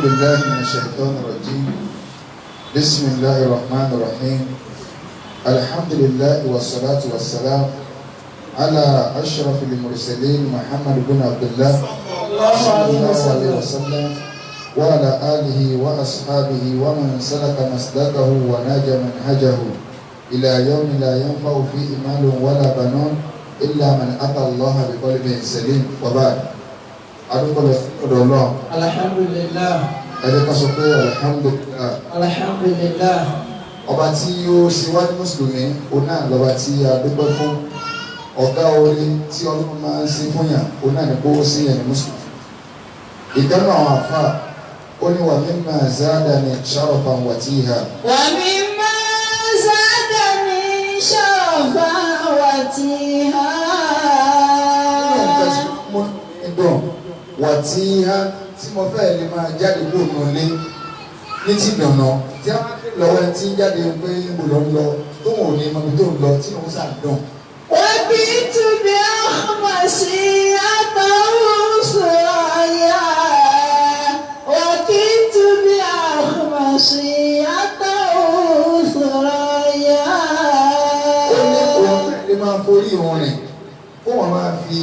بالله من الشيطان الرجيم. بسم الله الرحمن الرحيم. الحمد لله والصلاة والسلام على أشرف المرسلين محمد بن عبد الله صلى الله عليه وسلم وعلى آله وأصحابه ومن سلك مسلكه ونهج منهجه إلى يوم لا ينفع فيه مال ولا بنون إلا من أتى الله بقلب سليم. وبعد، adúpẹ́ lọ́dọ̀ Ọlọ́run. Alhamdulillah. Ẹ jẹ́ ká sọ pé alhamdulillah. Alhamdulillah. Ọba tí ó ṣe wá ní mùsùlùmí, òun náà lọ́ba tí a dúpẹ́ fún. Ọ̀gá orí tí Ọlọ́run máa ń ṣe fún yàn, òun náà ní kó sí yàn ní mùsùlùmí. Ìkànnì àwọn àfa, ó ní ومما زادني شرفا وتيها. ومما زادني شرفا وتيها. Nínú nǹkan tí mo ń dùn وتيها tí mo fẹ́ lè máa jáde kó nù lé ní ti dùnà tí a máa ń lọ́wọ́ ẹni tí ń jáde pé mo lọ ń lọ, tó wọn ò ní mọ ibi tó ń lọ, tí òun sàn dùn. وبت بأخمصي أطأ ثريا، وكدت بأخمصي أطأ ثريا. Ó ní òun fẹ́ lè máa forí òun rìn, kó wọn máa fi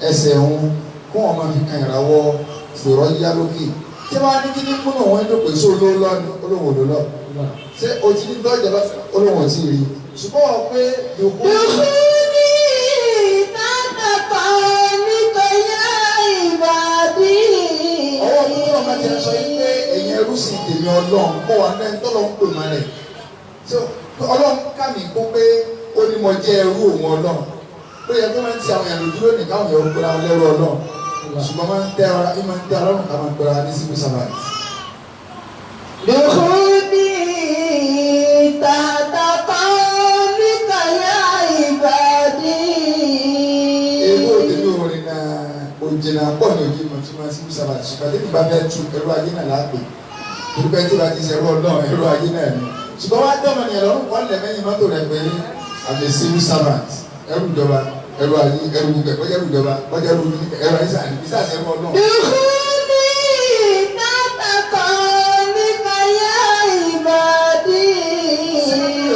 ẹsẹ̀ òun, kó wọn máa fi kan ìràwọ̀ fòrọ̀ yá lókè. Tí wọ́n á ní kí ní múnú wọn dùn pé sóò ló lọ ni olóhùn ò ló lọ, ṣé o ti ní tọ́jà lọ́sẹ̀ olóhùn ò tí ì rí, ṣùgbọ́n wọ́n pé yòókù. دخولي تحت قولك يا عبادي. Ọwọ́ tó tọ́ ọmọ ti ń sọ yín pé ẹ̀yin ẹrú sì tèmi Ọlọ́run, kó wà ní ẹni tọ́lọ́ ń pè mọ́ rẹ̀ tí Ọlọ́run kà mí kó pé ó ní mo jẹ́ ẹrú òun Ọlọ́run. Ó yẹ kó máa ń ti àwọn èèyàn lójú lónìí káwọn èèyàn gbéra wọn lẹ́rú Ọlọ́run, ṣùgbọ́n máa ń tẹ Ọlọ́run ká máa ń gbéra ní civil servant. دخولي تحت قولك يا عبادي. Èèbó tèmi ò rìn náà òjìnà pọ̀ ní òjì mọ̀ tí wọ́n civil servant, ṣùgbọ́n tèmi bá fẹ́ tu, ẹrú ayé náà láàpè, torí pé tí wọ́n ti ṣe ẹrú Ọlọ́run, ẹrú ayé náà ni. Ṣùgbọ́n wá dọ́mọ nìyẹn lọ́rùn kọ́ lẹ̀ mẹ́yìn mọ́tò rẹ̀ pé àmì civil servant, ẹrú ìjọba, ẹrú ayé, ẹrú gbogbo ẹ̀, bọ́jà ẹrú ìjọba, bọ́jà ẹrú ẹrú ayé sàn ní sáà ẹrú Ọlọ́run. دخولي تحت قولك يا عبادي.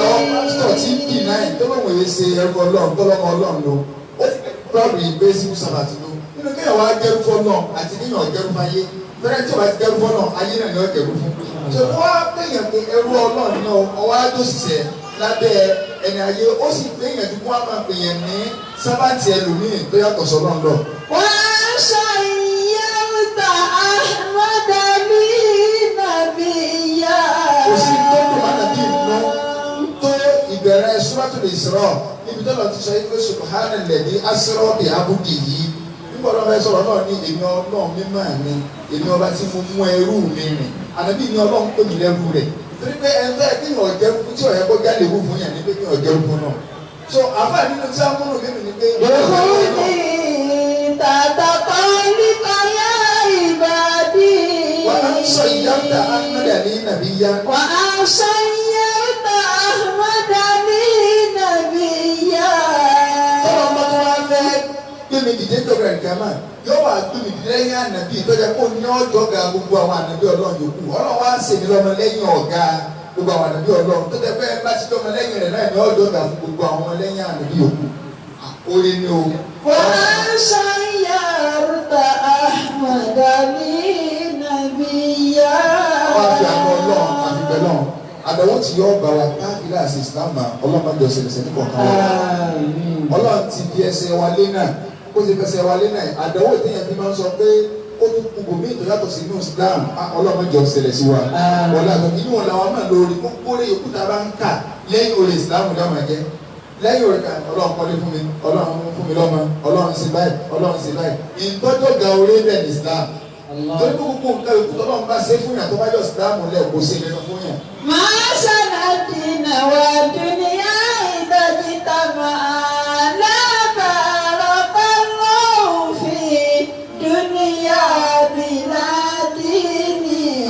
Ọ̀ pásítọ̀ tí ń bì náà tó lóun èyí ṣe ẹrú Ọlọ́run, tó lọ́mọ Ọlọ́run ló ó ti proud yìí pé civil servant ló nínú kéèyàn wá jẹ́rú fọ́lọ́run àti kéèyàn jẹ́rú fáyé fẹ́rẹ́. Tí o bá ti jẹ́rú fọ́lọ́run, ayé náà ni ó jẹ́rú fún. So wọ́n á péyàn pé ẹrú Ọlọ́run náà, ọwọ́ á tó ṣiṣẹ́ lábẹ́ ẹni ayé, ó sì péyàn tó kó wá máa péyàn ní servant ẹlòmíì tó yàtọ̀ sọ́lọ́run lọ. وصيرت أحمد لي نبيا. Kò sí tó dùn má nàbí ìlú tó ìbẹ̀rẹ̀ Suratul Isra, níbi tó lọ ti sọ yìí pé سبحان الذي أسرى بعبده. Nígbà tó fẹ́ sọ̀rọ̀ náà ní èmi Ọlọ́run mímọ́ mi, èmi ọba tí mo mú ẹrú mi rìn. Ànábì ní Ọlọ́run pè mí lẹ́rú rẹ̀, torí pé ẹni tó yẹ kí yàn jẹ́rú fún tí ọ̀yẹ́ kó jáde wú fún yàn ní pé kí yàn jẹ́rú fún náà. So àfáà nínú tí a múnú mímu ni pé. دخولي تحت قولك يا عبادي. وأن صيرت أحمد لي نبيا. وأن صيرت أحمد لي نبيا. Tọ́lọ́ bá tó wá fẹ́ gbé mi dìde dọ̀gba nǹkan mà, yóò wá gbé mi dìde lẹ́yìn ànábì tó jẹ́ kó ní ọjọ́ ga gbogbo àwọn ànábì Ọlọ́run yòókù. Ọlọ́run wá sèmi lọ́mọ lẹ́yìn ọ̀gá gbogbo àwọn ànábì Ọlọ́run tó jẹ́ pé bá ti lọ́mọ lẹ́yìn rẹ̀ náà ní ọjọ́ ga fún gbogbo àwọn ọmọ lẹ́yìn ànábì yòókù. Orí ni o. وأن صيرت أحمد لي نبيا. Wọ́n á fi àná Ọlọ́run àfi bẹ́ẹ̀ náà àdánwò tí yóò bá wa káàkiri àti Ìsìlámù, Ọlọ́run máa ń jọ ṣẹlẹ̀ sẹ́ni kọ̀ọ̀kan wa. Ọlọ́run ti fi ẹsẹ̀ wa lé náà, ó ti fẹsẹ̀ wa lé náà. Àdánwò téèyàn fi máa ń sọ pé ó tún kú bòmí tó yàtọ̀ sí inú Islam, Ọlọ́run máa ń jọ ṣẹlẹ̀ sí wa. Wọlé àtọ̀ inú wọn làwọn máa lórí gbogbo orí yòókù tá a bá ń kà lẹ́yìn orí Islam ní ọmọ jẹ́ lẹ́yìn orí kan. Ọlọ́run kọ́lé fún mi, Ọlọ́run fún mi lọ́mọ, Ọlọ́run ṣe báyìí, Ọlọ́run ṣe báyìí, ìtọ́jọ́ ga orí bẹ́ẹ̀ ní Islam, torí pé gbogbo nǹkan yòókù tọ́lọ́run bá ṣe fún yàn, tó bá jọ Islam lẹ̀, kó ṣe nínú fún yàn. ما سنى الدين والدنيا إذا اجتمعا، لا بارك الله في دنيا بلا دين.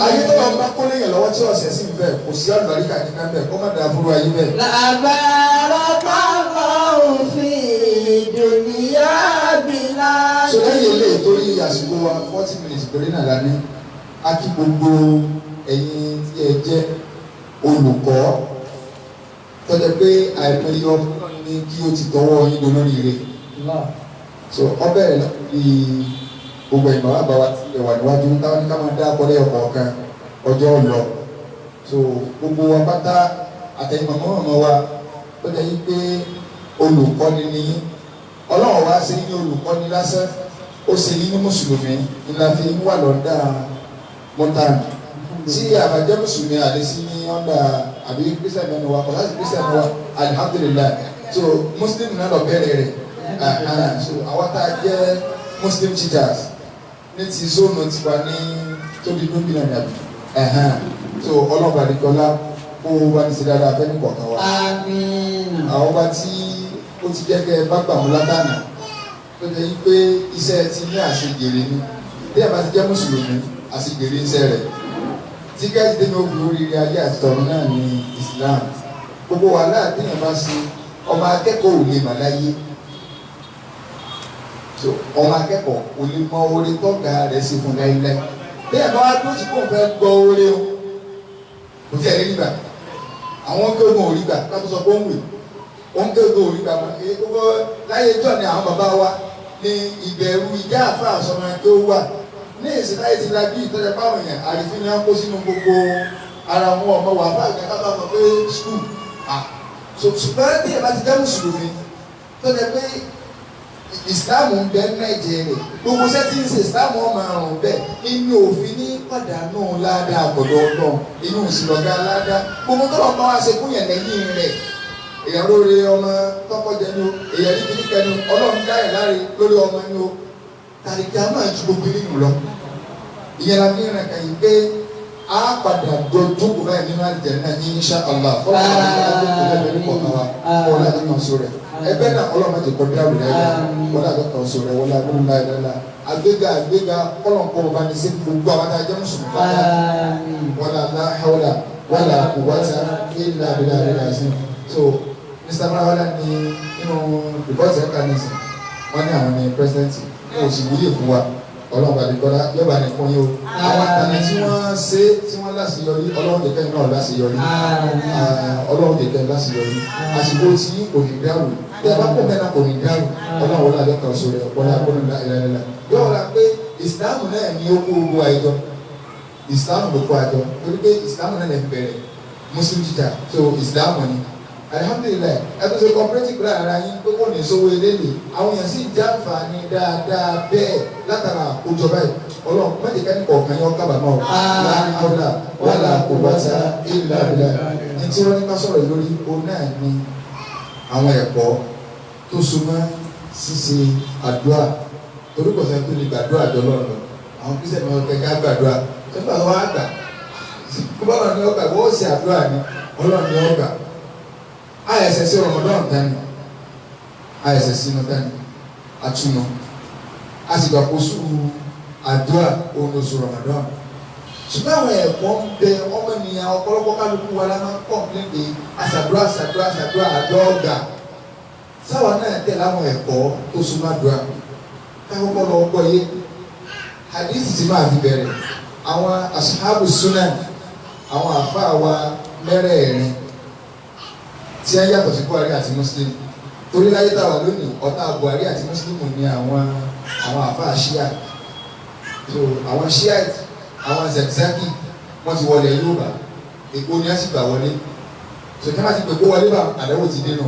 Ayé tó lọ bá kó léyìn lọ́wọ́ tí ọ̀sẹ̀ sì ń bẹ̀, kò sí àlùbáríkà kankan bẹ̀, kó má dàá fúru ayé bẹ́ẹ̀. لا بارك الله في دنيا بلا So lẹ́yìn دين. eléyìí, torí àsìkò wa, 40 minutes péré náà la ní. A kí gbogbo ẹ̀yin tí ẹ jẹ́ olùkọ́ tọ́jà pé àìmọye ọmọ ní kí ó ti tọwọ́ yín lórí rẹ̀. So ọbẹ̀ rẹ̀ lórí gbogbo ìmọ̀ bàbá wa ti ẹ̀wà níwájú táwọn ní ká máa dá akọ́lé ọkọ̀ kan ọjọ́ lọ. So gbogbo wa pátá àtẹ̀yìn màmá màmá wa tọ́jà yìí pé olùkọ́ni ni yín. Ọlọ́run wá ṣe yín ní olùkọ́ni lásán, ó ṣe yín ní mùsùlùmí ńlá fi ń wà lọ́dà mọ́tàn. Tí àbájẹ́ mùsùlùmí àlè sí ní ọ̀dà àbí kírísítẹ̀nì ẹnu wa, kọ̀ọ̀lá sí kírísítẹ̀nì wa, alihamdulilayi. So muslim náà lọ bẹ̀rẹ̀ rẹ̀. So àwọn tá a jẹ́ muslim teachers ní ti zone tiwa ní tó di gómìnà nàbí. So ọlọ́ba àdìgbọ́lá kó wá ní sí dáadáa fẹ́ ní kọ̀ọ̀kan wa. Àmín. Àwọn ọba tí ó ti jẹ́ kẹ́ ẹ bá gbàmú látànà tó jẹ́ yí pé iṣẹ́ ti ní àṣejèrè ni. Bí ẹ bá ti jẹ́ mùsùlùmí, àṣejèrè iṣẹ́ rẹ̀. Tíkẹ́ẹ̀tì tẹ́mi ó fi oríire ayé àti tọ̀run náà ní Islam. Gbogbo wàhálà téèyàn bá ṣe, ọmọ akẹ́kọ̀ọ́ ò lè mà láyé. So ọmọ akẹ́kọ̀ọ́ ò lè mọ oore tọ́gà rẹ̀ ṣe fún láíláí. Bí ẹ bá wá dúró sí kóun fẹ́ gbọ́ oore o, kò tí ẹ̀ lè nígbà. Àwọn kéwòn ò rí gbà ká tó sọ pé ó ń wè. Òun kéwòn ò rí gbà mọ́. Èyí gbogbo láyé jọ ni àwọn bàbá wa ní ìbẹ̀rù ìjà àfa àsọmọ tó wà. Ní ìsìn láyé ti lajú ìtọ́jà báwọn èèyàn àrífín ni wọ́n kó sínú gbogbo ara wọn ọmọ wà fún àgbẹ̀ ká bá sọ pé skul. Ṣùgbọ́n tí ẹ bá ti jẹ́ mùsùlùmí tó jẹ́ pé ìsìláàmù ń bẹ nẹ́ẹ̀jẹ̀ rẹ̀, gbogbo iṣẹ́ tí ń ṣe ìsìláàmù ọmọ àrùn bẹ́ẹ̀ inú òfin ní pàdánù ládàá àgbọ̀dọ̀ ọlọ́run, inú ìsìlọ̀gá ládàá gbogbo tó lọ́ọ́ bá wá ṣe fún yẹn lẹ́yìn rẹ̀. Èèyàn lórí ọmọ tọkọjẹ ni o, èèyàn ní kíníkẹ ni o, ọlọ́run dá ẹ̀ láre lórí ọmọ ni o, tàríkì a máa ju gbogbo nínú lọ. Ìyẹn la fi ń rìn kàn yín pé a padà jọ jókòó báyìí nínú àlùjánnà insha Allah. Fọlọ́n àti jókòó bẹ́ẹ̀ ní kọ̀ọ̀kan wa, wọ́n láti kàn so rẹ̀. Ẹgbẹ́ náà ọlọ́run má jẹ́ kó dá òrùlé rẹ̀, wọ́n láti kàn so rẹ̀, wọ́n láti kàn so rẹ̀. Àgbéga àgbéga kọ́lọ̀kọ́ bá ní sí gbogbo àwọn tá a jẹ́ mùsùlùmí pátá. Wala la hawla wala quwwata illa billahi al-azim. So Mr. Marawala ní nínú rìpọ́tì ẹ̀ka nìsín, wọ́n ní àwọn ní pírẹsidẹ́ǹtì ní oṣù wúyè fún wa. Ọlọ́run àdìgbọ́lá yọba nìkan yìí o. Àwọn àtàlẹ́ tí wọ́n ṣe tí wọ́n láṣeyọrí, ọlọ́run jẹ́ kẹ́yìn náà láṣeyọrí. Ọlọ́run jẹ́ kẹ́yìn láṣeyọrí. Àsìkò tí kò ní dáwò, tí a bá kó mẹ́ta kò ní dáwò, ọlọ́run wọlé àdọ́kà ọ̀ṣọ́ rẹ̀, wọlé àgbọ̀nà ìlànà. Yóò wọlé pé ìsìláàmù náà ní ó kó gbogbo àìjọ. Ìsìláàmù ló kó àjọ torí pé ìsìláàmù náà lè bẹ̀rẹ̀ Muslim teacher, so ìsìláàmù ni. Alihamdulilayi, ẹ tó ṣe cooperative lára ara yín pé kò ní sówó eléyìí, àwọn èèyàn sì jàǹfààní dáadáa bẹ́ẹ̀ látara àkójọ báyìí. Ọlọ́run má jẹ́ kẹ́ni kọ̀ọ̀kan yọ kábàámọ̀ o. La hawla wala quwwata illa billah. Ní tí wọ́n ní ká sọ̀rọ̀ lórí òun náà ni àwọn ẹ̀kọ́ tó so mọ́ ṣíṣe àdúrà, torí kò sẹ́ni tó lè gbàdúrà jọ lọ́run lọ. Àwọn Christian máa ń kẹ́kẹ́ gbàdúrà, nígbà tó wá gbà bọ́lá ni ó gbà, wọ́n ó ṣe àdúrà ni Ọlọ́run ni ó gbà. Àyẹ̀sẹ̀ sí Ramadan tani, àyẹ̀sẹ̀ sínú tani, àtúnú, a sì gbà kó sùúrù àdúrà òun lóṣù Ramadan. Ṣùgbọ́n àwọn ẹ̀kọ́ ń bẹ ọmọnìyàn ọ̀pọ̀lọpọ̀ kálukú wa la máa ń kọ̀m̀plé pé àṣàdúrà àṣàdúrà àṣàdúrà àdúrà ọ̀gá. Sáwa náà tẹ̀lé àwọn ẹ̀kọ́ tó súnmọ́ àdúrà. Kákọ́kọ́ lọ gbọ́ yé. Hadith ti máa fi bẹ̀rẹ̀. Àwọn ashabu sunan, àwọn àfáà wa mẹ́rẹ̀ẹ̀rin tí a yàtọ̀ sí Buhari àti Muslim. Torí láyé tá a wà lónìí, ọ̀tá Buhari àti Muslim ni àwọn àfáà Shia. So àwọn Shiite, àwọn Zakzaki, wọ́n ti wọlé Yorùbá, Èkó ni a sì gbà wọlé. So kí wọ́n ti pè kó wọlé bá àdánwò ti dé nù.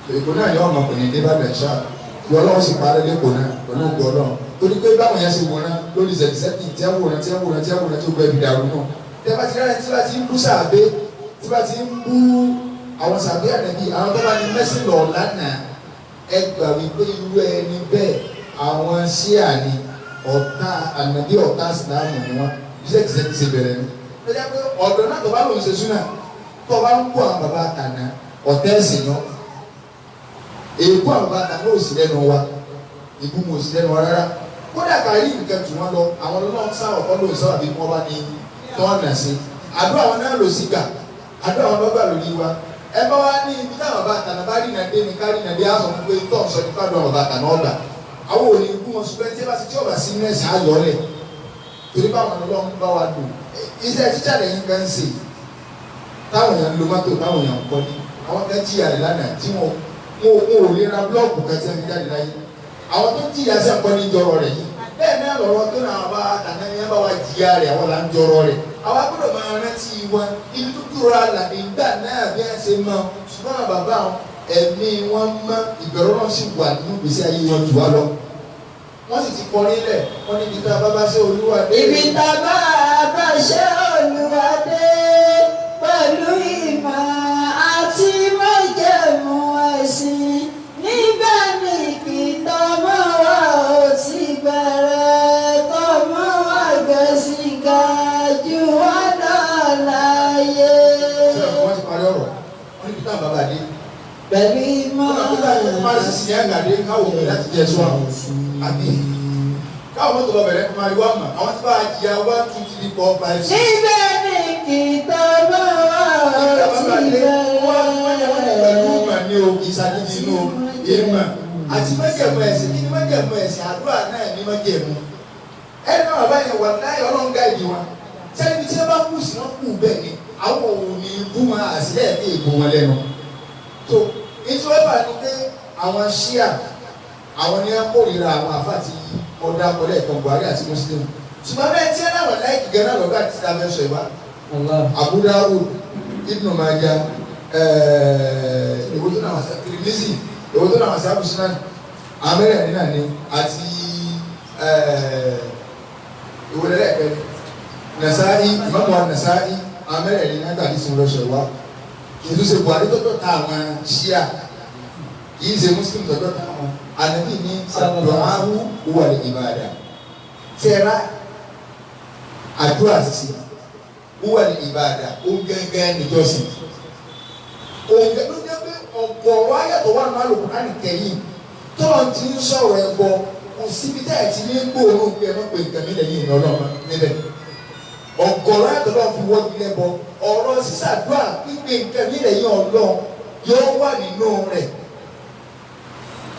So Èkó náà ni ọmọ kò ní dé bá bẹ̀ ṣáà. Ìwọ Ọlọ́run sì parẹ́ lẹ́kọ̀ọ́ náà pẹ̀lú ògo Ọlọ́run. Torí pé báwọn yẹn ṣe wòran lórí Zakzaki tí a wòran tí a wòran tí a wòran tí ó gbẹ ibi dàrú náà. Tẹ́ bá ti rárẹ̀ tí bá ti ń bú sàbẹ́, tí bá ti ń bú àwọn sàbẹ́ ànàbí, àwọn tó bá ní mẹ́sìn lọ lánàá, ẹ gbà wípé irú ẹni bẹ́ẹ̀ àwọn ṣíà ni ọ̀tá ànàbí ọ̀tá ìsìlámù ni wọ́n. Zakzaki ṣe bẹ̀rẹ̀ ni. Lọ́jà pé ọ̀dọ́ náà tó bá lòun ṣe súnà, tó bá ń bú àwọn bàbá àtàná, ọ̀tá ẹ̀sìn yọ. Èkó àwọn bàbá àtàná ò sí lẹ́nu wa, ìbú mo sí lẹ́nu wa rárá. Kódà kárí nǹkan jù wọ́n lọ, àwọn ọlọ́run sáwọ̀ kọ́ lóun sáwà bí wọ́n bá ní tọ́ọ̀nà sí. Àdúrà wọn náà lò sí gbà, àdúrà wọn lọ́gbà lórí wa. Ẹ bá wá ní ibi táwọn bàbá àtàná bá rí nàdé ní kárí nàdé á sọ fún pé tọ́ọ̀ sọ nípa àdúrà bàbá àtàná ọgbà. Àwọn ò ní kú wọn ṣùgbọ́n tí ẹ bá ti tí ọba sí nẹ́ẹ̀sì ayọ̀lẹ̀. Torí báwọn ọlọ́run bá wa lò iṣẹ́ tíṣà lẹ́yìn kan ń ṣe táwọn èèyàn ń lo mọ́tò táwọn èèyàn ń kọ́lé àwọn kan jìyà rẹ̀ lánàá tí wọn ò lè ra búlọ́ọ̀kù kan tí wọ́n fi jáde láyé àwọn tó jìyà sí àkọ́ni jọrọ rẹ̀ yìí bẹ́ẹ̀ náà lọ́rọ́ tó náà bá tàná ní bá wa jìyà rẹ̀ àwọn là ń jọrọ rẹ̀ àwa gbọ́dọ̀ máa rántí wọn ibi tó dúró àlàdé ìgbà náà bí wọ́n ṣe mọ ṣùgbọ́n àwọn bàbá wọn ẹ̀mí wọn mọ́ ìbẹ̀rù náà sì wà nínú ìgbésí ayé wọn jù wá lọ wọ́n sì ti kọrin lẹ̀ wọ́n ní ibi tá a bá bá ṣe Olúwa dé. Ibi tá a bá bá ṣe Olúwa dé pẹ̀lú ìmọ̀ àti májẹ̀mú ẹ̀sìn níbẹ̀ ni kí tọmọ wa ò ti bẹ̀rẹ̀ tọmọ wa gbẹ̀sìn ga jù wá lọ láyé. Ṣé wọ́n ti parí ọ̀rọ̀ wọ́n ní ibi tá a bàbá dé. Pẹ̀lú ìmọ̀ wọ́n náà kó máa sì sìn àgàdé káwọn òun láti jẹ sọ àbí káwọn mọ́tò lọ bẹ̀rẹ̀ kó máa rí wá mọ̀ àwọn tí bá a jìyà 1 2 3 4 5 6. Níbẹ̀ ni kí tọmọ wa ò ti Pẹ̀lú bẹ̀rẹ̀. ìmọ̀ ní o kì í ṣàgídí inú ìmọ̀ àti májẹ̀mú ẹ̀sìn kí ni májẹ̀mú ẹ̀sìn àdúrà náà ní májẹ̀mú. Ẹni náà bàbá yẹn wà láyé ọlọ́run gáàdì wọn. Sẹ́ni tí wọ́n bá kú sí wọn kú bẹ́ẹ̀ ni àwọn òun ní ibú wọn àṣìlẹ̀ ní ìbò wọn lẹ́nu. So ìtura ni pé àwọn ṣíà àwọn ní wọn kórìíra àwọn àfa àti ọ̀dà kọlẹ̀ ẹ̀kan Buhari àti Muslim. Ṣùgbọ́n bẹ́ẹ̀ tí ẹ náà wọ̀ láìkì gan náà lọ́gbà tí a fẹ́ sọ ìwà. Abu Dawud, Ibn Majah, èwo tó náà wà sí Tirmidhi, èwo tó náà wà sí Abu Sunan, amẹ́rẹ̀ nínà ni àti èwo lẹ́lẹ́kẹ́ Nasa'i, Imam wa Nasa'i, amẹ́rẹ̀ nínà gbàdí sùn lọ́sọ̀ wa. Kì í tún ṣe Buhari tó tọ́ ta àwọn Ṣíà, kì í ṣe Muslim tó tọ́ ta àwọn Ànábì ní àdúà huwa al-ibada. Tẹ́ra àdúrà ṣíṣe huwa al-ibada ó gángan níjọ́sìn. Òun ló jẹ́ pé ọ̀gọ̀ọ̀rọ̀ ayàtọ̀ wà nínú Al-Qur'an Karim tọ́lọ̀ ti ń sọ̀rọ̀ ẹ̀bọ kò síbi tẹ́ ẹ̀ ti ní gbóòórùn pé ẹ má pe nǹkan mi lẹ́yìn ìrìn Ọlọ́run níbẹ̀. Ọ̀gọ̀ọ̀rọ̀ ayàtọ̀ lọ́wọ́ fi wọ́gi lẹ́bọ ọ̀rọ̀ sísàdúrà pípe nǹkan mi lẹ́yìn Ọlọ́run yóò wà nínú rẹ̀.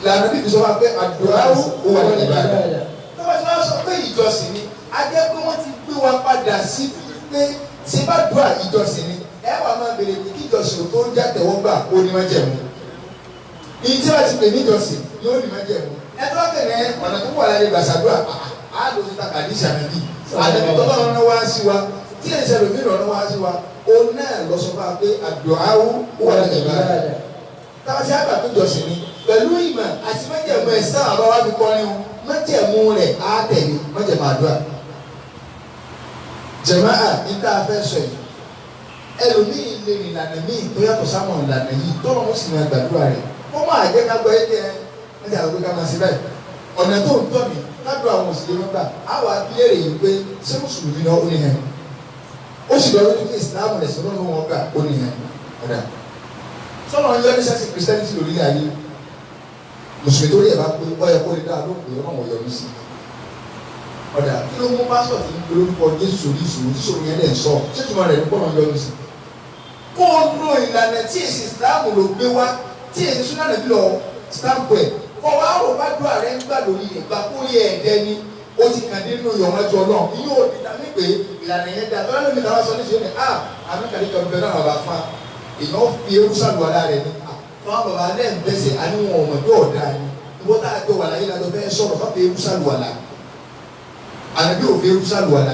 Lànà bíbí sọ wá pé àdúrà huwa al-ibada. Tọ́wọ́ tí wọ́n sọ pé ìjọsìn ni a jẹ́ pé wọ́n ti gbé wa padà sí pé ṣé bá dùà ìjọsìn ni ẹ wà máa bèrè pé kí ìjọsìn tó ń jẹ́ tẹ̀wọ́gbà ó ní májẹ̀mú. Ìyí tí wọ́n ti pè ní ìjọsìn yóò ní májẹ̀mú. Ẹ tó kẹ̀lẹ́ ọ̀nà tó wà láyé gbàsàdúrà á lò sí ta kàdísà nàbí. Àdàbí tọ́lọ́ rán wá sí wa tí èsì ẹlòmíràn rán wá sí wa ó náà lọ sọ fún wa pé àdúà huwa al-ibada. Táwọn ṣe àgbà tó jọsìn ni pẹ̀lú ìmọ̀ àti májẹ̀mú ẹ̀ sáà bá wá fi kọrin o májẹ̀mú rẹ̀ á tẹ̀lé májẹ̀mú àdúrà. Jàmáà níta fẹ́ sọ yìí ẹlòmíì lè rìn ìlànà míì tó yàtọ̀ sáwọn ìlànà yìí tọ́lọ́ wọn sì máa gbàdúrà rẹ̀ kó máa jẹ́ ká gbọ́ ẹ́ ẹ́ ti àwọn ká máa ṣe báyìí ọ̀nà tó ń tọ́ mi ládùúgbò àwọn òṣèré wọn gbà á wà á bílẹ̀rẹ̀ yìí pé ṣé mùsùlùmí náà ó ní hẹn ó sì lọ lójú pé ìsìláàmù rẹ̀ sọ́nà ló wọn gbà ó ní hẹn ọ̀dà sọ́nà ń yọ ní sẹ́sì kìrìsìtẹ́nìtì lórí ayé mùsùlùmí tó rí ẹ̀ bá pé ó yẹ kó lè dá lóògùn ọlọ́run ọ̀yọ́ mi sí ọ̀dà kí ló mú pásítọ̀ tí ń pe lórúkọ Jésù sórí ìṣòro tí sòrò yẹn lẹ̀ ń sọ ṣé ìtumọ̀ rẹ̀ ní kọ́nà yọnu sí kó o lo ìlànà tí èsì ìsìláàmù ló gbé wá tí èsì súnà nàbí lọ stamp ẹ̀ kọ́ wa rò bá dùn ààrẹ ń gbà lórí ìgbà kó yẹ ẹ̀dẹ́ ni ó ti kàn nínú ìyọ̀wájú Ọlọ́run yóò di tàbí pé ìlànà yẹn dá tọ́lá lómi làwọn sọ ní ṣe ni a àmì kàdé kan bẹ náà bàbá fún wa èèyàn fi ewu sàlùwàlá rẹ ni fún wa bàbá alẹ́ ń bẹ́sẹ̀ àníwọ̀n ọmọ yóò dáa ni ìwọ́n tá a jọ wà láyé lájọ fẹ́ sọ̀rọ̀ fún ewu sàlùwàlá ànábì òfin ewu sàlùwàlá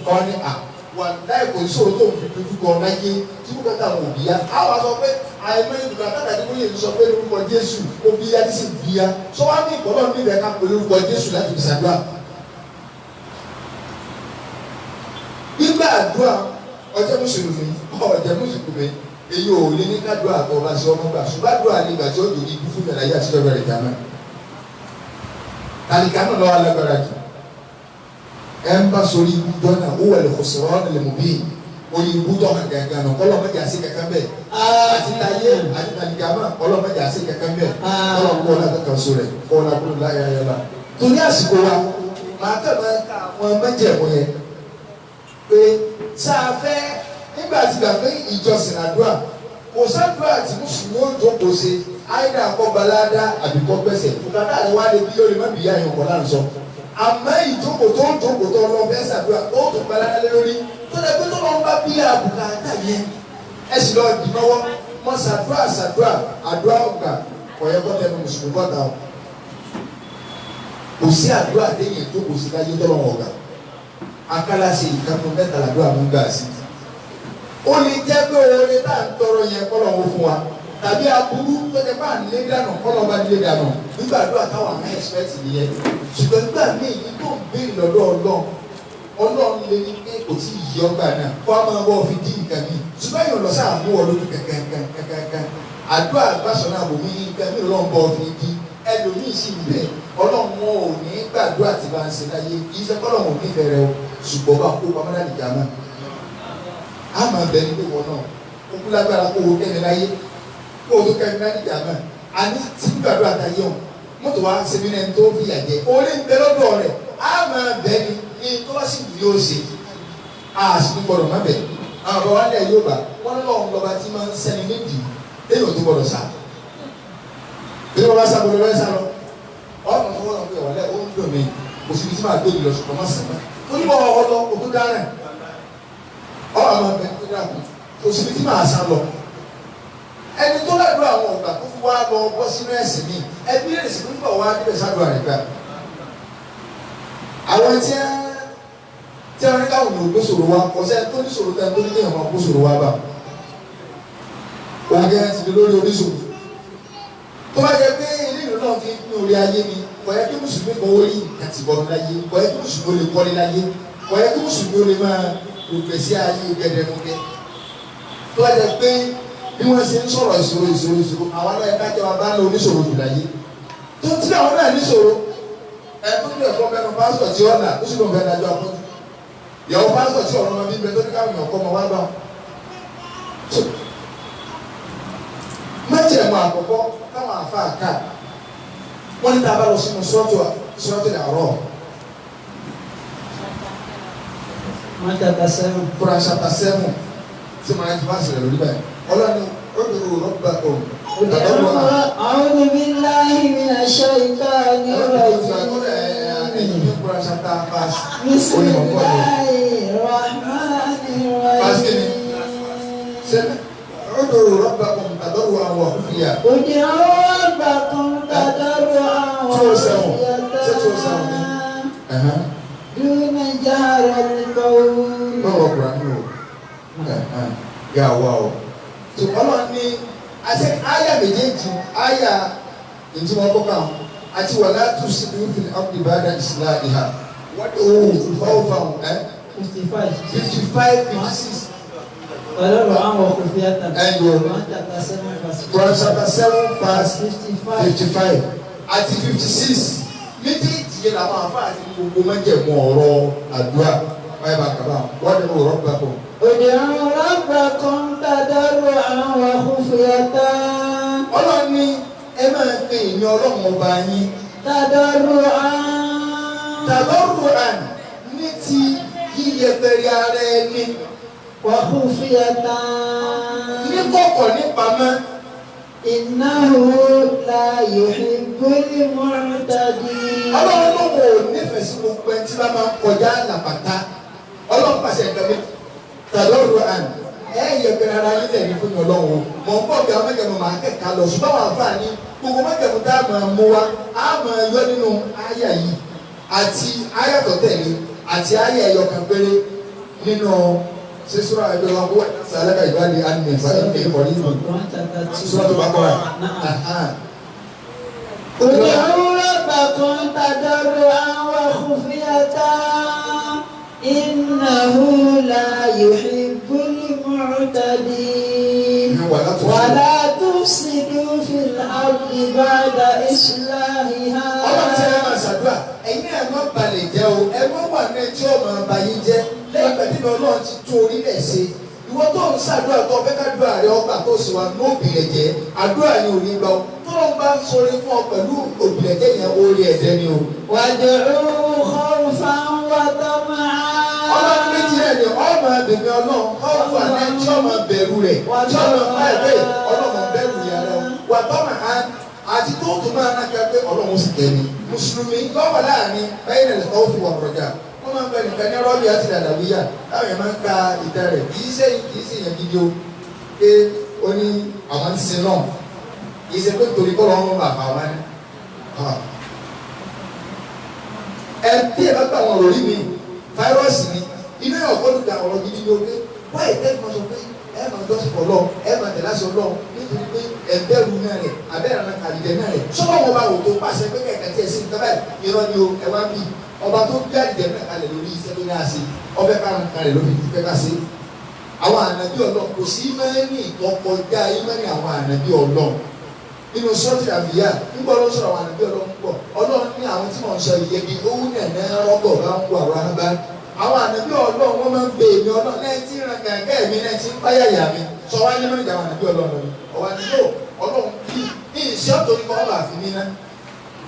kọ́ ni à wà láì kò sóòrò tó ń fi dojú kọ láyé tí kò kẹta àwọn òbí ya àwọn sọ pé àìmọye bùkátà tàbí wọ́n yẹ sọ pé lórúkọ Jésù ó bí ya tí sì bí ya sọ wá ní ìkọlọ́ níbẹ̀ ká pé lórúkọ Jésù láti fi ṣàdúrà. Gbígbà àdúrà ọjọ́ mùsùlùmí ọjọ́ mùsùlùmí èyí ò lè ní kádùá àtọ̀ ọba sí ọmọ gbà ṣùgbọ́n àdúrà lè gbà tí ó dòrí ikú fún ìyàrá yìí àti ìjọba rẹ̀ dáná. Tàlíkà náà lọ́wọ́ alágbára jù ẹ̀ ń bá sórí ibú dọ́nà ó wà lè kó sọ̀rọ̀ ọ́nà lè mú bí orí ibú dọ́nà gangan náà kọ́lọ́ mẹ́jà sí kankan bẹ́ẹ̀ àti tayé àti tàlíkà náà kọ́lọ́ mẹ́jà sí kankan bẹ́ẹ̀ kọ́lọ́ kó ọ̀la kankan so rẹ̀ kọ́ ọ̀la kúrò láyà yàrá. Torí àsìkò wa màá kàn máa ka àwọn májẹ̀mú yẹn pé sáà fẹ́ nígbà tí gbà pé ìjọsìn àdúrà kò sádùá tí mùsùlùmí ó jókòó ṣe àìdá kọ́ balada àbí kọ́ gbẹ̀sẹ̀ bùkátà rẹ̀ wá lè bí ó lè má bìyà yẹn kọ́ láǹ sọ. Àmọ́ ìjókòó tó ń jókòó tó lọ fẹ́ ṣàdúrà ó tó gbalada lé lórí tó lẹ pé tó lọ ń bá bí àbùkátà yẹn ẹ sì lọ dì mọ́wọ́ mọ́ ṣàdúrà ṣàdúrà àdúrà ọgbà kọ̀yẹ́kọ́ tẹnu mùsùlùmí bọ́ta o. Kò sí àdúrà téèyàn jókòó sí láyé tọ́lọ́wọ̀n ọ̀gá. Akálà ṣe ìkànnì mẹ́ta làdúrà mú gbà sí. Ó lè jẹ́ pé oore tá à ń tọrọ yẹn kọ́lọ̀ ń fún wa tàbí aburú tó jẹ́ pé à ń lé dànù kọ́lọ̀ bá lé dànù nígbà àdúrà táwọn àmì ẹ̀sìpẹ́tì nìyẹn. Ṣùgbọ́n nígbà míì yìí tó ń béèrè lọ́dọ̀ Ọlọ́run Ọlọ́run lè ní pé kò tí ì yí ọgbà náà kó a máa wọ́ fi dín nǹkan mi. Ṣùgbọ́n èèyàn lọ sáà mú ọ lójú kankankankankan. Àdúrà gbàsọ̀ náà bò mí nǹkan mi lọ́n bọ́ fi dín ẹlòmíì sì ń bẹ Ọlọ́run wọn ò ní gbàdúrà tí bá ń ṣe láyé kì í ṣe kọ́lọ́run ò nífẹ̀ẹ́ rẹ o ṣùgbọ́n bá kó pamọ́ láti jà máa a máa bẹ ní pé wọn náà ó kú lágbára kó o kẹ́mi láyé kó o tó kẹ́mi láti jà máa a ní tí gbàdúrà ta yé wọn mọ́tò wa ṣe mí lẹ́nu tó fi yà jẹ orí ń bẹ lọ́dọ̀ rẹ̀ a máa bẹ ní ní tó bá sì wù yóò ṣe a sì tún gbọdọ̀ má bẹ àwọn bàbá wa lẹ̀ yóò bá wọn lọ́wọ́ lọ́ba tí máa ń sẹ́ni nídìí téèyàn tó gbọdọ̀ sá bí wọn bá sá gbọdọ̀ bẹ́ẹ̀ sá lọ ọ̀nà tó wọ́n pè wọ́lẹ̀ ó ń dùn mí kò síbi tí màá gbé mi lọ ṣùgbọ́n má sàn mọ́ torí wọ́n ọ lọ òkú dárẹ̀ ọ̀rọ̀ àwọn ọmọ ẹgbẹ́ dàkú kò síbi tí màá sá lọ. Ẹni tó ládùúgbò àwọn ọ̀gbà tó fi wá lọ bọ́ sínú ẹ̀sìn mi ẹbí rẹ̀ sì ń bọ̀ wá níbẹ̀ sádùn àrẹ̀gbà. Àwọn tí wọ́n ní káwọn ò gbé sòrò wa ọ̀sẹ̀ tó ní sòrò tẹ́ tó ní kéèyàn máa kó sòrò wa bá. Òun gẹ́gẹ́ ti di lórí oníṣòwò. Tó bá jẹ pé ilé ìlú náà fi ń orí ayé ni kò yẹ kí mùsùlùmí kan ó rí nǹkan tì bọ́nu láyé kò yẹ kí mùsùlùmí ó lè kọ́lé láyé kò yẹ kí mùsùlùmí ó lè máa gbèsè ayé gẹdẹmukẹ. Tó bá jẹ pé bí wọ́n ṣe ń sọ̀rọ̀ ìṣòro ìṣòro ìṣòro àwọn náà ẹ̀ka jẹ́ wọn bá ń lo oníṣòro jù láyé tó tí àwọn náà níṣòro ẹ̀ tó ní ẹ̀kọ́ mẹ́nu pásítọ̀ tí ó là ó sì lóun fẹ́ dájọ́ afọ́jú ìyàwó pásítọ̀ tí ọ̀rọ̀ ọmọ bíbẹ tó ní káwọn èèyàn kọ́ ọmọ wá bá wọn. Májẹ̀mú àkọ́kọ́ táwọn àfáà ká wọ́n ní tá a bá lọ sínú sọ́ọ̀tù àárọ̀. Quran chapter 7. Quran chapter 7 tí mo rántí bá sọ̀rọ̀ lórí báyìí. Ọlọ́ni ud'u rabbakum. A'udhu billahi minash shaitanir rajim. Quran chapter verse. Bismillahir rahmanir rahim. Ud'u rabbakum tadarru'an wa khufya. Ud'u rabbakum tadarru'an wa khufya. Duna jahril qawl. Báwo Kùránì o? Yà wá o. Tó Ọlọ́run ní àti àyà méjèèjì àyà ìtumọ̀ kọ́kọ́ àti wala tufsidu fil ardi ba'da islahiha. Wọ́n ti fáwọn ẹ́ 55. 55, 56. Tadarru'an wa khufyatan. Ẹ̀yọ̀. Quran chapter 7 verse Quran chapter 7 verse 55. 55 àti 56. Méjèèjì yẹn làwọn àfáà ti gbogbo májẹ̀mú ọ̀rọ̀ àdúrà báyìí bá kàbá wọ́n ní ọ̀rọ̀ gbà pọ̀. Ud'u rabbakum tadarru'an wa khufyatan. Ọlọ́run ní ẹ máa pe ìní Ọlọ́run ọba yín. Tadarru'an. Tadarru'an ní ti yíyẹpẹrẹ ara ẹni. Wa khufyatan. Ní kọ̀kọ̀ ní pamọ́. Innahu la yuhibbul mu'tadin. Ọlọ́run ló wò ó nífẹ̀ẹ́ sí gbogbo ẹni tí bá máa ń kọjá làbàtà. Ọlọ́run pàṣẹ nǹkan mi. Tadarru'an ẹ yẹpẹrẹ ara yín tẹ̀lé fún mi Ọlọ́run o. Mọ̀ ń bọ̀ bí àwọn májẹ̀mú máa kẹ̀kẹ́ lọ ṣùgbọ́n àwọn àǹfààní gbogbo májẹ̀mú tá a máa mú wa á máa yọ nínú àyà yìí àti àyà tó tẹ̀lé àti àyà ẹ̀yọ kan péré nínú sísúra ẹgbẹ́ wa kó wà sàlẹ́kà ìbáraẹni ànínì ìfàdí ìkọ̀rí ìlú Quran chapter 2. sura tó bá kọ́ra. Na'am. Ud'u rabbakum tadarru'an wa khufyatan. Innahu la yuhibbul mu'tadin. Wala tufsidu fil ardi ba'da islahiha. Ọlọ́run tí ẹ máa ṣàdúrà ẹ̀yin náà má balẹ̀ jẹ́ o ẹ má wà ní ẹjọ́ máa ba yín jẹ́ lẹ́yìn ìgbà tí Ọlọ́run ti tún orílẹ̀ ṣe ìwọ tó ń ṣàdúrà tó fẹ́ kádùrà rẹ ọgbà tó sì wà ní òbílẹ̀ jẹ́ àdúrà yẹn ò ní gbà ó tó lọ́n bá ń sọ̀rọ̀ fún ọ pẹ̀lú òbílẹ̀ jẹ́ yẹn orí ẹ̀dẹ́ ni o. Wad'uhu khawfan wa tama'an. Ọlọ́run méjì rẹ̀ ni ọmọ bèbè Ọlọ́run ọ̀fà ní tí ọmọ bẹ̀rù rẹ̀ tí ọmọ bẹ̀rù Ọlọ́run bẹ̀rù yàrá wà tọ́mà á àti Àti tó tó máa ná kí pé ọlọ́run sì kẹ́ni. Mùsùlùmí lọ́wọ́ láàrin bẹ́ẹ̀ ní ẹ̀sọ́ fi wà rọ̀jà. Wọ́n máa ń bẹ nìkan ní rọ́bì àti dàdàwíyà. Táwọn yẹn máa ń ka ìtàn rẹ̀. Kì í ṣe yẹn gidi o. Pé ó ní àwọn ń sin náà. Kì í ṣe pé torí kọ́ lọ́wọ́ bàbá wa ní. Ẹ tí ẹ bá gbà wọn lórí mi, fáírọ́ọ̀sì ni, inú ẹ̀ ọ̀kọ́ ló da ọ̀rọ̀ gidi ní orí. Wáyé tẹ́lẹ̀ máa sọ pé ẹ máa jọ́sìn fọlọ́, ẹ máa tẹ̀lé àṣẹ Ọlọ́run nítorí pé ẹ bẹ̀rù náà rẹ̀, abẹ́rẹ́ náà kàlìdẹ̀ náà rẹ̀. Sọ́wọ́n wọn bá wò tó pàṣẹ pé kẹ̀kẹ́ tí ẹ sí nǹkan báyìí, irọ́ ni o, ẹ wá bì. Ọba tó gbé àlìdẹ̀ náà kalẹ̀ lórí iṣẹ́ tó ní àṣẹ, ọbẹ̀ karùn-ún kalẹ̀ lórí ìfẹ́ ká ṣe. Àwọn ànàbí Ọlọ́run kò sí ìmánì tó kọjá ìmánì àwọn ànàbí Ọlọ́run. Nínú sọ́ọ̀tì àbíyá nígbà Ọlọ́run sọ̀rọ̀ àwọn ànàbí Ọlọ́run pọ̀. Ọlọ́run ní àwọn tí mò ń sọ ìyẹn bí owó nàná rọ́gọ̀ bá ń wà rábá. Àwọn ànàbí Ọlọ́run wọ́n máa ń bẹ èmi Ọlọ́run náà tí ń ran kẹ̀kẹ́ mi náà tí ń báyà yà mi. Sọ wá ní mọ́nìjà àwọn ànàbí Ọlọ́run ni. Ọ̀wá ni yóò Ọlọ́run kí ní ìṣe ọ̀tọ̀ ní kọ́ bá fi mí ná.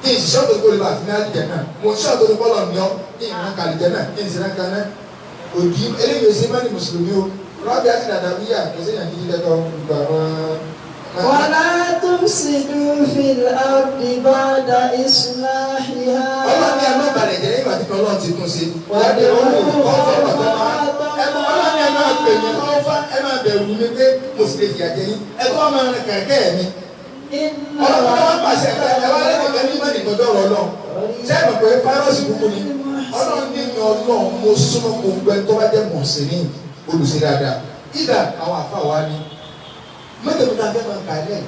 Ní ìṣe ọ̀tọ̀ ní kọ́ lè bá fi mí àlìjẹ náà. Mo ṣe ọ̀tọ̀ ní kọ́ lọ ní ọ ní ìran kàlìjẹ náà ní ìṣe náà kan náà. Òdì eléyìí ò sí mọ́nì mùsùlùmí o. Rọ́bì àti dàdàwíyà kò sí ìyànjú jíjẹ kan gbogbo àwọn. ولا تفسدوا في الأرض بعد إصلاحها. Ọlọ́run ní ẹ má balẹ̀ jẹ́ nígbà tí Ọlọ́run ti tún ṣe. Wádìí owó kọ́fọ́ ọ̀tọ̀ ọlọ́run ní ẹ máa pè mí kọ́fọ́ ẹ máa bẹ̀rù mi pé mo sì lè fìyà jẹ yín. Ẹ tó máa rìn kẹ̀kẹ́ mi. Ọlọ́run tó wá pàṣẹ ẹ wá lẹ́nìkan ní mọ́nì kan dọ̀rọ̀ lọ. Ṣé ẹ mọ̀ pé fáírọ́ọ̀sì kúkú ni? Ọlọ́run ní mi Ọlọ́run mo súnmọ́ gbogbo ẹni tó bá jẹ́ mọ̀ọ́sìn olùṣe dáadáa. Ìdá àwọn àfa wa ni mọ́tẹ̀mú náà fẹ́ máa kà lẹ̀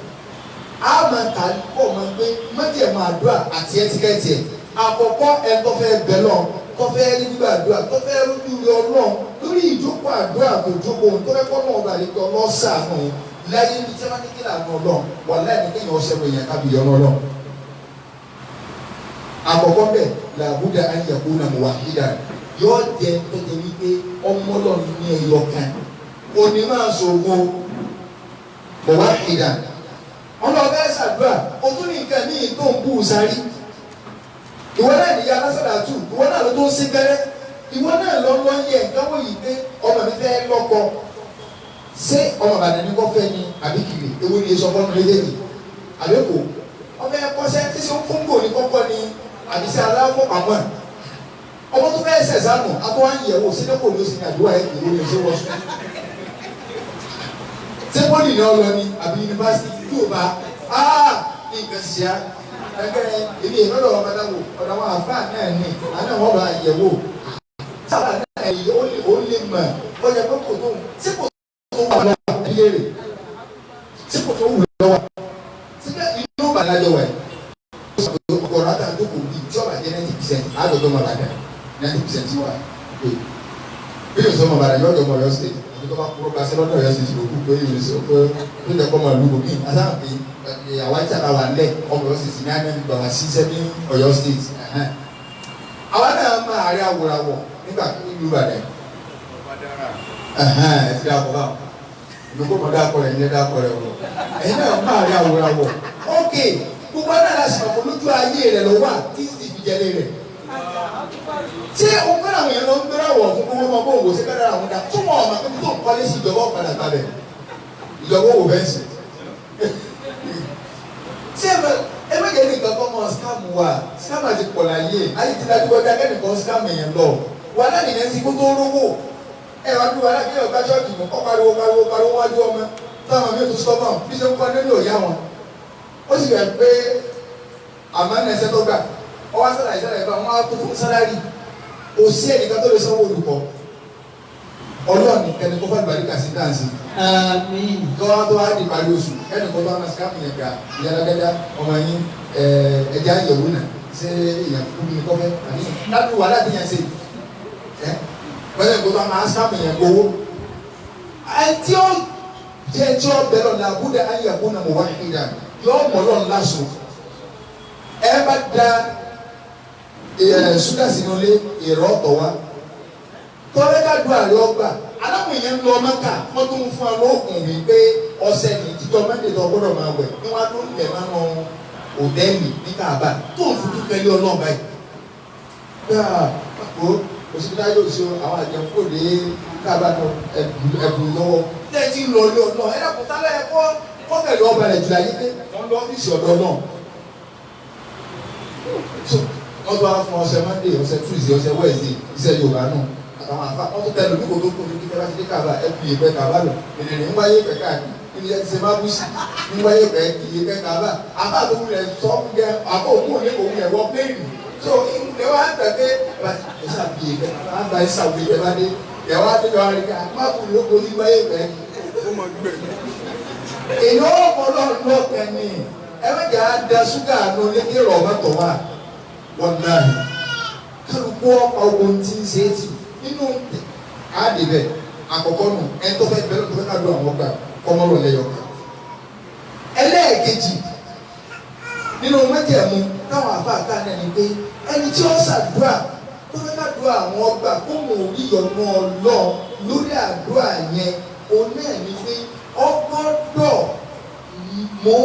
á máa kà pọ̀ máa pé mọ́tẹ̀mú àdúrà àti ẹtíkẹ́tì ẹ̀ àkọ́kọ́ ẹ̀ tó fẹ́ bẹ̀ lọ tó fẹ́ rí gbígbà àdúrà tó fẹ́ rújú rí Ọlọ́run lórí ìjókòó àdúrà tó jókòó tó fẹ́ kọ́ náà ọba àlejò ọlọ́sàánú láyé ní tí wọ́n ní kí làánú Ọlọ́run wà láì ní kéèyàn ọ̀sẹ̀ wọ̀ èèyàn kábíyọ̀ Ọlọ́run. Àkọ́kọ́ bẹ̀ làbúdà ayẹ̀kú nà mùwàhídà yóò jẹ tó jẹ wípé ọmọ Ọlọ́run ní ẹyọ kan òní máa sọ̀gbọ́n mọ̀wáhìdà ọlọ́ọ̀bẹ ṣàdúrà o tún ní nǹkan míì tó ń bú sáré ìwọ náà nìyá alásàdàtù ìwọ náà ló tó ń sí gbẹ́rẹ́ ìwọ náà lọ lọ yẹ nǹkan wọ̀nyí pé ọmọ mi fẹ́ lọ́kọ ṣé ọmọ Ìbàdàn ní kò fẹ́ ni àbí kiri ewu ni èso ọmọ méjèèjì àbí kò ọmọ ẹ̀kọ́ṣẹ́ tí ṣe ń kóńgò ní kọ́kọ́ ni àbí ṣe aláwọ̀ pamọ́ ẹ̀ ọmọ tó fẹ́ ṣẹ̀ṣánù àtọ́wá ń yẹ̀wò sílẹ̀ kò ní ó sì ní àdúrà ẹ̀ kìló ní oṣù wọ́sùn ṣé pọ́lì náà lọ ni àbí yunifásitì tí o bá nǹkan ṣe á ẹgbẹ́ èmi ìrọ̀lọ́ ọ̀bàdàwò ọ̀dọ̀ àwọn àfáà náà ní àná wọn bá yẹ̀wò sábà náà yìí ó lè mọ̀ ó yẹ pé kò tó ṣé kò tó wà lọ́wọ́ ilé rẹ̀ ṣé kò tó wù lọ́wọ́ síbẹ̀ inú bàlájọ wẹ̀ ọ̀rọ̀ àtàndókò bíi tí ọba jẹ́ 90% àjọjọ́ mọ̀ bàdà 90% wà pé bí yóò sọ mọ̀ bàdà yóò jọ mọ̀ Ọ̀yọ́ state àti tó bá kúrò gbaṣẹ́ lọ́dọ̀ Ọ̀yọ́ state ló kú pé yóò sọ pé tó jẹ́ kọ́ máa lu bòmí asáhùn pé àwa tí a wà lẹ̀ ọmọ Ọ̀yọ́ state ní àná gbà wá síṣẹ́ ní Ọ̀yọ́ state. Àwa náà máa rí àwòràwọ̀ nígbà tó ìlú Ìbàdàn ẹ ti dàpọ̀ báwọn ìlú kò mọ̀ dàpọ̀ rẹ̀ ilé dàpọ̀ rẹ̀ wọ̀ ẹ̀yin náà máa rí àwòràwọ̀ ok gbogbo náà la sọ̀rọ̀ kó lójú ayé rẹ̀ lọ wà títí fi jẹlé rẹ̀ ṣé o fẹ́ràn àwọn èèyàn lọ ń gbéra wọ̀ fún gbogbo ọmọ bóun wò sí fẹ́ràn àwọn dá tó mọ̀ ọ̀mà pé tó ń kọ́lé sí ìjọba ọ̀padà gbàbẹ̀ ìjọba òwò fẹ́ǹsì ṣé ẹ má jẹ́ nìkan kọ́ mọ́ scam wa scam àti pọ̀ láyé ayé ti dájú kọjá kẹ́nìkan scam èèyàn lọ wà láti ní ẹsìn kó tó rówó ẹ wá dúró aláàbí ọ̀gá ṣọ́ọ̀kì mọ̀ kọ́ pariwo pariwo pariwo wájú ọmọ táwọn mi ò tún sọ́mọ̀ bí ṣe ń kọ́ nínú òyà wọn ó sì rẹ̀ pé àmọ́ ní ẹsẹ̀ tó gbà ọwọ́ sálàyé sálàyé bá wọn á tó fún sálárì kò sí ẹnìkan tó lè sanwó olùkọ́ Ọlọ́run nìkan ni kó fà lùbáríkà sí dáǹsì. Àmín. Tọ́wá tó wá di parí oṣù ẹnìkan tó wá máa skáàpù yẹn gbà ìyálágájá ọmọ yín ẹja yẹ̀wò náà ṣé èèyàn kú mi kọ́fẹ́ àbí láti wà láti yẹn ṣe ẹ pẹ̀lú ẹ̀kọ́ tó wá máa skáàpù yẹn gbowó. Ẹ tí ó jẹ́ tí ó bẹ̀rẹ̀ ọ̀la àbúdá ayé ẹ̀kú náà mo wá ìdá yọ mọ̀ lọ́n lásò ẹ bá da ṣúgà sínú ilé èrò ọ̀tọ̀ wa tọ́lẹ́ ká du àlẹ́ ọgbà aláwọ̀ yẹn ń lọ Mẹ́kà wọ́n tún fún ọ lóògùn wípé ọ̀sẹ̀ ní títọ́ mẹ́tẹ̀ẹ̀tọ̀ gbọ́dọ̀ máa wẹ̀ ní wọ́n á tún lẹ̀ máa nà òtẹ́ẹ̀lì ní Káàbà tó ń fojú kẹlẹ́ ọlọ́ọ̀bá yìí. Gbáà o òṣìṣẹ́ yóò ṣe àwọn àjẹkù lé Káàbà náà ẹ̀bùn lọ́wọ́. Lẹ́yìn tí ń lọ ilé ọ̀nà ẹ̀ dàpọ̀ tálẹ̀ ẹ̀kọ́ kọ́kẹ́lẹ́ ọba rẹ̀ jùlọ ayé pé wọ́n lọ ọ́fíìsì ọ̀dọ́ náà. So wọ́n tó wá fún ọ̀sẹ̀ Monday, ọ̀sẹ̀ Tuesday, ọ̀sẹ̀ Wednesday, iṣẹ́ Yorùbá náà àtàwọn àfa wọ́n tó tẹ̀lé oníkó tó kún ní kíkẹ́ bá ti dé Kaaba ẹ fi ìpẹ́ Kaaba lò èdè ní wáyé pẹ̀ káàkiri níbi ẹ ti ṣe má bùsì ní wáyé pẹ̀ ìyè pẹ̀ Kaaba àbá tó wulẹ̀ sọ gẹ àbá òkú òní kò wulẹ̀ wọ pléènì so ìwúlẹ̀ wá tẹ̀ pé ẹ ṣàbí ìpẹ́ àbá ẹ ṣàwùjẹ ìpẹ́ bá dé ẹ wá dé lọ́wọ́ rí ká má kú lóko ní wáyé pẹ̀. Èyí ó mọ lọ́ọ̀kẹ́ ni ẹ má jẹ́ àdá ṣúgà nù lédè rọ̀ mọ́tò wá wọn náà kálukú ọ̀pá ogun tí ń ṣe é tì nínú àdìbẹ̀ àkọ́kọ́ nù ẹni tó fẹ́ bẹ́ẹ̀ tó fẹ́ ká lu àwọn ọgbà kọ́mọ́rọ̀ lẹ́yọ̀ kan. Ẹlẹ́ẹ̀kejì nínú májẹ̀mú táwọn àfáàká náà ni pé ẹni tí ó ṣàdúrà tó fẹ́ ká lu àwọn ọgbà kó mọ̀ orí ọ̀nà Ọlọ́run lórí àdúrà yẹn òun náà ni pé ó gbọ́dọ̀ mú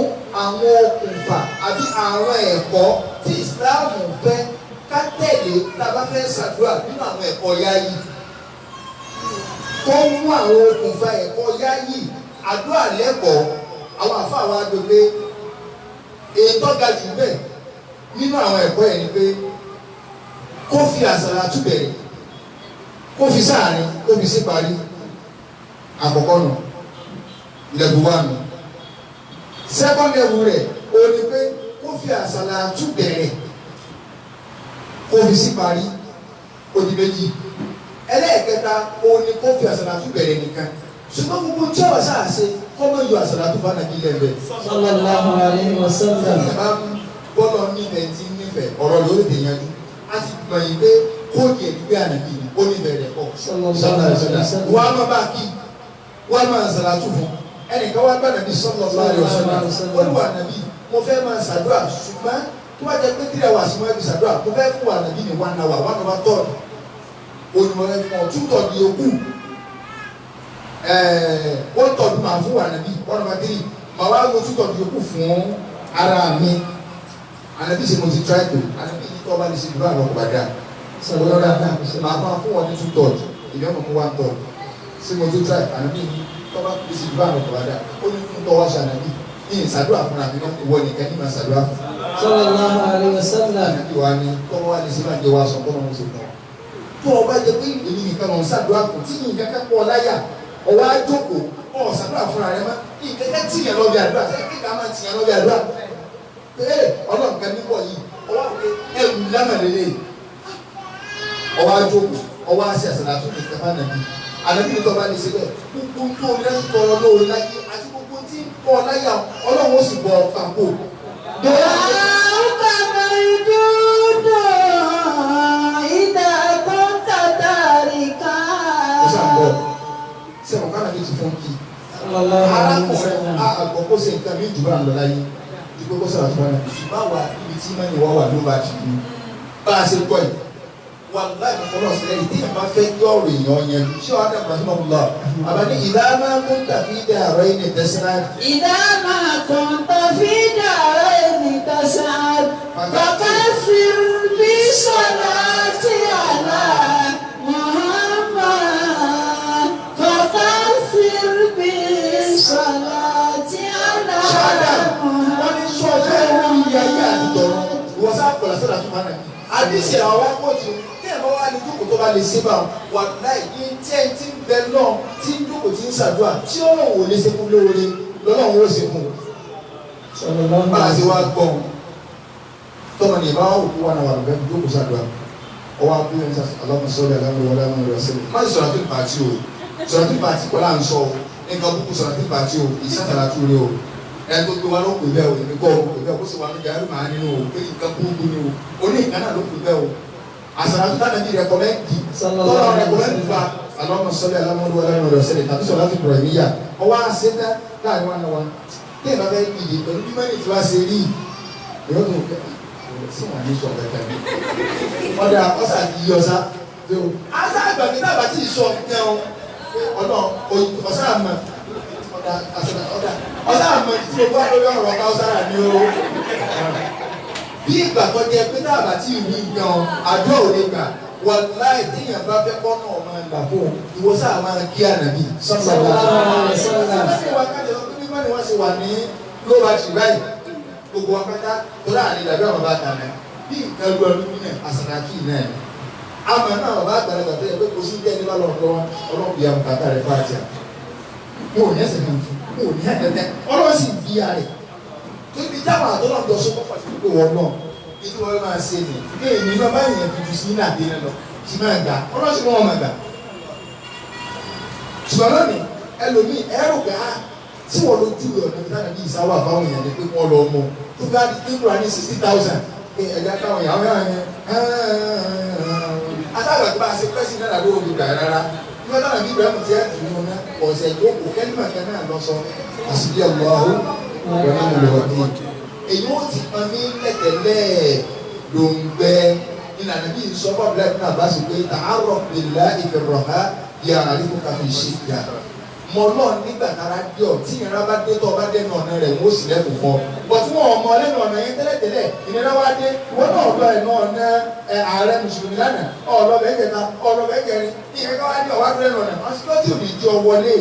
àwọn okùnfà àbí àwọn ẹ̀kọ́ tí Ìsìláàmù fẹ́ ká tẹ̀lé tá a bá fẹ́ ṣàdúrà nínú àwọn ẹ̀kọ́ yáyì tó mú àwọn okùnfà ẹ̀kọ́ yáyì àdúrà lẹ́kọ̀ọ́ àwọn àfáà wa gbogbo èyí tó ga jù bẹ́ẹ̀ nínú àwọn ẹ̀kọ́ yẹn ni pé kó fi àsàlátù bẹ̀rẹ̀ kó fi sáàrin kó fi sí parí àkọ́kọ́ nù level one nù second level rẹ̀ ó ní pé kó fi àsàlátù bẹ̀rẹ̀ kó fi sí parí ó di méjì ẹlẹ́ẹ̀kẹta ó ní kó fi àsàlátù bẹ̀rẹ̀ nìkan ṣùgbọ́n gbogbo tí ọ̀rọ̀ sáà ṣe kọ́ mọ́ yọ àsàlátù fún ànàbí lẹ́ẹ̀bẹ̀. Sallallahu alayhi wa sallam. Bọ́lọ̀ nífẹ̀ẹ́ tí nífẹ̀ẹ́ ọ̀rọ̀ lórí ti yanjú a sì gbọ̀n yìí pé kóòdù ẹ̀ gbígbé ànàbí ni ó nífẹ̀ẹ́ rẹ̀ pọ̀. Sallallahu alayhi wa sallam. Wọ́n á máa bá kí wọ́n á máa sàlátù fún ẹnìkan wá bá nàbí sallallahu alayhi wa sallam ó ní wà nàbí mo fẹ́ máa ṣàdúrà ṣùgbọ́n tó bá jẹ́ pé 3 hours mo fẹ́ fi ṣàdúrà mo fẹ́ fún wa nàbí ní 1 hour 1 over third olùmọ̀rẹ́ fún ọ 2 third yòókù 1 third máa fún wa nàbí 1 over 3 màá wá lo 2 third yòókù fún ara mi ànàbí ṣe mo ti try to ànàbí yìí tó ọba lè ṣe ìdúrà lọ́kọ̀ bá dáa olórí àná màá máa fún wọn ní 2 third ìbí ọmọ mú 1 third ṣé mo ti try ànàbí yìí tó ọba lè ṣe ìdúrà lọ́kọ̀ bá dáa ó ní fún tọ́wọ́ ṣe ànàbí ní ìṣàdúrà fúnra mi náà ìwọ nìkan ní màá ṣàdúrà fún. Sallallahu alayhi wa sallam. Ànàbí wa ni tọ́wọ́ wa lè ṣe máa jẹ wa sọ kọ́nà wọn ṣe fún ọ. Tó o bá jẹ pé èmi nìkan lọ ń ṣàdúrà fún tí nǹkan kan pọ̀ láyà ọwọ́ á jókòó ọ̀ ṣàdúrà fúnra rẹ mọ́ nǹkan kan tìyàn lọ bí àdúrà sẹ́yìn kíkà máa tìyàn lọ bí àdúrà. Ee ọlọ́run kan níbọ̀ yìí ọwọ́ àwòké ẹrù lámàlélẹ̀ ọwọ́ á jókòó ọwọ́ á ṣe àṣàlátù nìkan fún ànàbí ànàbí ni tọ́ba lè ṣe bẹ́ẹ̀ gbogbo tó o lẹ́sìn tọrọ lóore láyé àti gbogbo tí ń bọ̀ láyà ọlọ́run ó sì bọ̀ pàpò. دعاؤك مردود إذا كنت تاركا. Ó sàn bọ̀ sẹ́wọ̀n kánà bí ti fún kí. Sallallahu alayhi wa Arákùnrin sallam. àgbọ̀ kó ṣe nǹkan mí jù bá ń lọ láyé ju pé kó sọ̀rọ̀ fún ẹ ṣùgbọ́n àwa ibi tí mẹ́rin wá wà ló bá ti kú bá a ṣe gbọ́ yìí wàláì fọlọ́ sílẹ̀ yìí téèyàn bá fẹ́ kí ọ̀rọ̀ èèyàn yẹn lu ṣé wàá dàgbà sínú ọ̀la àbá ní ìlà máa ń kún tàbí dàrọ́ yìí ní tẹ̀sán. إذا ما كنت في دارين تسعد فكثر بالصلاة على محمد فكثر بالصلاة على Ṣáàdà wọ́n ní sọ fẹ́ rí iye ayé àti tọ̀run ìwọ sá pẹ̀lú sọ́dà tó máa nà mí. Àdìsí àwọn wá pọ̀ jù tí ẹ̀ bá wà ní jókòó tó bá lè ṣe bá wọn wà láì ní tí ẹ̀ ti ń bẹ náà tí ń jókòó tí ń ṣàdúrà tí ọlọ́run ò lè ṣe fún lóore lọ́lọ́run ó ṣe fún un. Sallallahu Bá a ṣe alayhi wá gbọ́ tọ́mọ ní ìbáwá òkú wà náà wà lọ́fẹ́ jókòó ṣàdúrà ọwọ́ abúlé ń sàṣ aláwọ̀ sọ́ọ́lẹ̀ aláwọ̀ wọlé aláwọ̀ rẹ̀ sẹ́lẹ̀ má sì sọ̀rọ̀ àti pàtí o sọ̀rọ̀ àti pàtí kọ́ là ń sọ o nǹkan kúkú sọ̀rọ̀ àti pàtí o ìsàtàlátú rẹ o ẹni tó gbé wa ló pè bẹ́ẹ̀ o èmi kọ́ o pè bẹ́ẹ̀ o kó sì wà ní gàrí màá nínú o pé nǹkan kúkú ni o oní nǹkan náà ló pè bẹ́ẹ̀ o àsàlátú náà nàbí rẹkọmẹ́ndì Sallallahu tọ́lọ̀ alaihi rẹkọmẹ́ndì fa aláwọ̀ sọ́lẹ̀ aláwọ̀ wọlé aláwọ̀ rẹ̀ sẹ́lẹ̀ tàbí sọ̀rọ̀ àti bọ̀rọ̀ níyà ọwọ́ àṣetá láàrin wọn náà tí ìbá fẹ́ dìde pẹ̀lú bí mẹ́rin tí wàá ṣe rí ìyọ́ tó kẹ́ sí wọn ní sọ kẹkẹ mi ọ̀dà ọ̀sà ti yí ọ̀sà tó àṣà àgbàgbé náà bá ti sọ kẹ́ ọ ọ̀nà ọ̀sà àmọ̀ ọ̀dà ọ̀dà ọ̀sà àmọ̀ tí mo bá lórí ọ̀rọ̀ ọ̀gá ọ̀sà rà ní o bí ìgbà tó jẹ pé náà bá ti wí gan àdúrà ò lè gbà wàláì téèyàn bá fẹ́ kọ́ náà máa là fún un ìwọ sáà máa kí ànàbì Sallallahu alaihi wasallam. Sábà ni wọ́n ṣe wà ní ló bá ti báyìí gbogbo wa pátá tó láàrin ìdàbí àwọn bá tà mẹ́. Bí nǹkan lu ọdún náà àsàràkì náà ni. Àmọ́ náà bàbá àgbàlagbà tó yẹ pé kò sí bí ẹni bá lọ lọ́wọ́ ọlọ́pàá ìyá bùkátà rẹ̀ fàájà. Mo ò ní ẹsẹ̀ kan fún, mo ò ní ẹ̀dẹ̀dẹ̀, ọlọ́run sì bí ara rẹ̀. Tóbi táwọn àtọ́lọ́dọ̀ sọ́kọ́ pàṣẹ pé wọ́n náà bí tí wọ́n máa ṣe nì. Èmi máa bá yẹn fi ju sí ní àdé náà lọ, sì máa gbà, ọlọ́run sì wọ́n máa gbà. Ṣùgbọ́n lónìí, ẹlòmíì ẹrù pé á tí wọ́n lójú ọ̀nà bí táwọn ìsáwà fáwọn èèyàn ni pé wọ́n lọ mọ tó bá di kékeré ní 60,000 ẹ̀dá táwọn èèyàn àwọn èèyàn atágbà tó bá ṣe pẹ́sì náà làdó òbí gbà rárá nígbà táwọn bí Ibrahim ti ẹ̀ dùn ún ọ̀sẹ̀ tó kù kẹ́límà kan náà lọ sọ àṣìbí Allahu wa ni'mal wakeel. Èyí ó ti pọn mí lẹ́tẹ̀lẹ́ lòǹgbẹ ìlànà bí ìsọfọ́ abúlé náà bá ṣe pé ta'arraf billahi fi raha ya'rifuka fi shiddah. Mọ Ọlọ́run nígbà tára dé ọ tí ìnira bá dé tó ọba dẹnu ọ̀nà rẹ̀ wọ́n sì lẹ́kùn fún ọ. Bọ̀tí wọn ọmọ lẹ́nu ọ̀nà yẹn tẹ́lẹ̀tẹ́lẹ̀ ìnira wá dé wọn náà lọ ẹ̀nu ọ̀nà ààrẹ mùsùlùmí lánàá ọlọ́bẹ̀ kẹta ọlọ́bẹ̀ kẹrin ìyẹn ká wá dé ọ̀wá lẹ́nu ọ̀nà ọ̀sìkọ́tì ò ní jọ wọlé.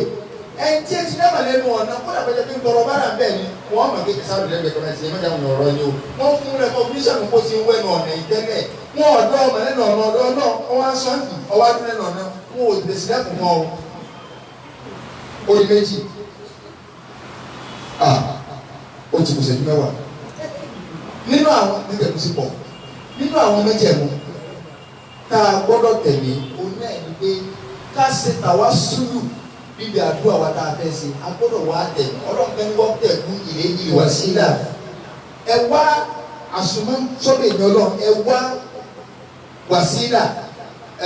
Ẹni tí etí náà lẹ́nu ọ̀nà kódà pẹ́jẹ́ pé ń tọrọ bára bẹ́ẹ̀ ni wọ́n mọ̀ kékeré sáré lẹ́gbẹ̀ẹ́ kọ́mẹ́ ti ẹ̀mẹ́ta wọn ọ̀rọ̀ ni o. Wọ́n fún recognition kó ti ń wẹ́nu ọ̀nà ìtẹ́lẹ̀. Wọ́n ọ̀dọ́ ọmọ lẹ́nu ọ̀nà ọ̀dọ́ náà wọ́n á sọ́ǹtì ọwọ́ adúlẹ̀ lẹ́nu ọ̀nà wọn ò tẹ̀sí lẹ́kùn mọ́ o. Ó di méjì. Ó ti kù ìṣẹ́jú mẹ́wàá. Nínú àwọn nígbẹ̀kú sí pọ̀. Nínú àwọn mẹ́jẹ̀mú tá a gbọ́dọ̀ tẹ̀lé òun náà ni pé ká ṣe tàwa sùúrù bíbi àdúrà wa tá a fẹ́ ṣe a gbọ́dọ̀ wá tẹ̀ ọlọ́pẹ́ ń wọ́ tẹ̀kú ìrèjì wá sílà ẹ wá àsùnmọ́ sọ́dọ̀ èèyàn lọ ẹ wá wàsílà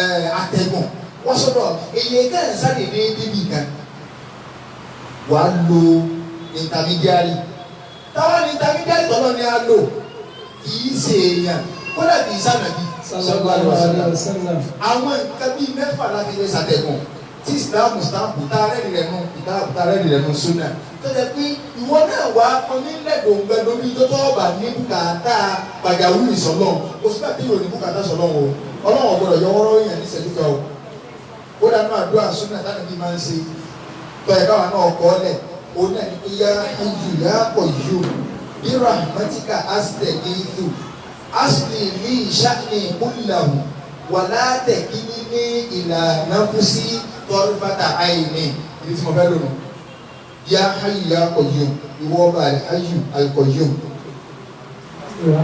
ẹ àtẹ̀gùn wọ́n sọ́dọ̀ èyí kẹ́hìn sáré dé bíbí kan wàá lo intermediary táwa ní intermediary tọ́lọ́ ni a lò kì í ṣe èèyàn kódà kì í sànàbí Sallallahu alaihi wasallam. Àwọn nǹkan bíi mẹ́fà láti lè ṣàtẹ̀gùn tí Islam stamp tá a rẹ́rìí rẹ̀ nù ìta tá a rẹ́rìí rẹ̀ nù súnà tó jẹ́ pé ìwọ náà wà onílẹ̀gbọ̀ngbẹ lórí tó tọ́ ọba ní bùkátà pàjáwìrì sọlọ́n kò sígbà tí yóò ní bùkátà sọlọ́n o Ọlọ́run ò gbọ́dọ̀ yọ wọ́rọ́ yẹn ní ìṣẹ́jú kan o ó dànù àdúrà súnà táwọn ẹbí máa ń ṣe tọ́ ẹ̀ káwọn náà kọ́ lẹ̀ òun náà ní pé yá ayù yá qayyum bí rahmatika astaghithu asli li sha'ni kullahu wala takilni ila nafsi tọrifata àìní ibi tí mo fẹ́ lónìí ya hayyu ya qayyum ìwọ ọba alhayyu alqayyum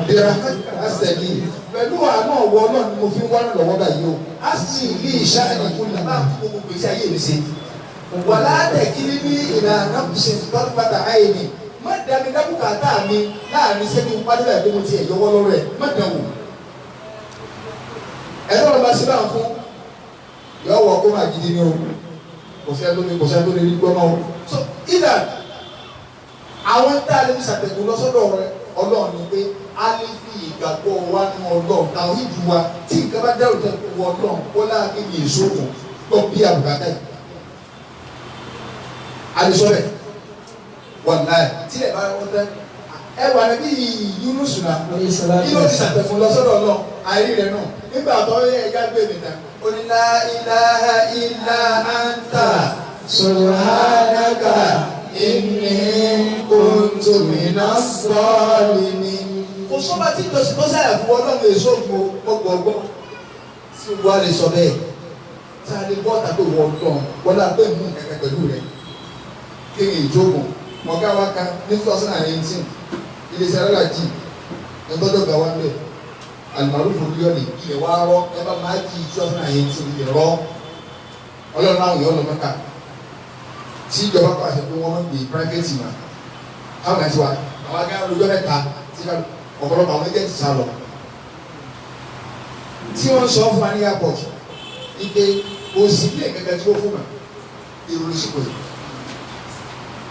birahmatika astaghith pẹ̀lú àánú ọ̀wọ́ náà ni mo fi ń wá lọ́wọ́ báyìí o asli li sha'ni kullahu bá gbogbo gbèsè ayé mi ṣe wala takilni ila nafsi tọrifata àìní má dàbí dábùkátà mi láàrin sẹ́ni pálíwà ẹ̀dẹ́ mo ti ẹ̀ yọwọ́ lọ́rọ̀ ẹ̀ má dàn wò ẹ̀rọ ọba sí bá ń fún yọ wọ kó máa gidi ni o kò sẹ́ tó ní kò sẹ́ tó ní rí gbọ́ náà o. So either àwọn tá a lè fi ṣàtẹ̀gùn lọ́sọ́dọ̀ rẹ Ọlọ́run ni pé a lè fi ìgbàgbọ́ wa nù Ọlọ́run táwọn ìdù wa tí nǹkan bá dẹ́rù tẹ́ wọ Ọlọ́run kó láàbí ní ìṣòkùn gbọ́ bí àbùkátà yìí. A lè sọ bẹ́ẹ̀ wàláì tí ẹ bá wọn tẹ ẹ wà níbí Yúnúsù náà kí ló ti ṣàtẹ̀gùn lọ́sọ́dọ̀ Ọlọ́run àìrí rẹ̀ náà nígbà tó yẹ ẹja gbé mi ta ó ní la ilaha illa anta subhanaka inni kuntu minas salimin. Kò sọ́ba tí ìjọsìn tó sáyà fún Ọlọ́run èso gbogbogbò tí wọ́n á lè sọ bẹ́ẹ̀ tí a lè bọ́ tàbí wọ́n lọ́n wọ́n lọ pé mú kẹ̀kẹ́ pẹ̀lú rẹ̀ kí ni ìjókòó ọ̀gá wa kan ní 2018 iléeṣẹ́ alájì ẹgbẹ́dọ̀gba wa ń bẹ̀ alimarufu mílíọ̀nù ilẹ̀ wa rọ ẹ bá máa jí 2018 ilẹ̀ rọ Ọlọ́run láwọn yọ̀ lọ́mọ́ta tí ìjọba pàṣẹ pé wọ́n máa ń gbé private ma táwọn ẹ̀ ti wá àwọn agáyà lójọ́ mẹ́ta tí ọ̀pọ̀lọpọ̀ àwọn ẹgbẹ́ ti sá lọ tí wọ́n sọ fún wa ní airport ike òsì ilé kẹ̀kẹ́ tí ó fún ma ìròyìn sí kò yìí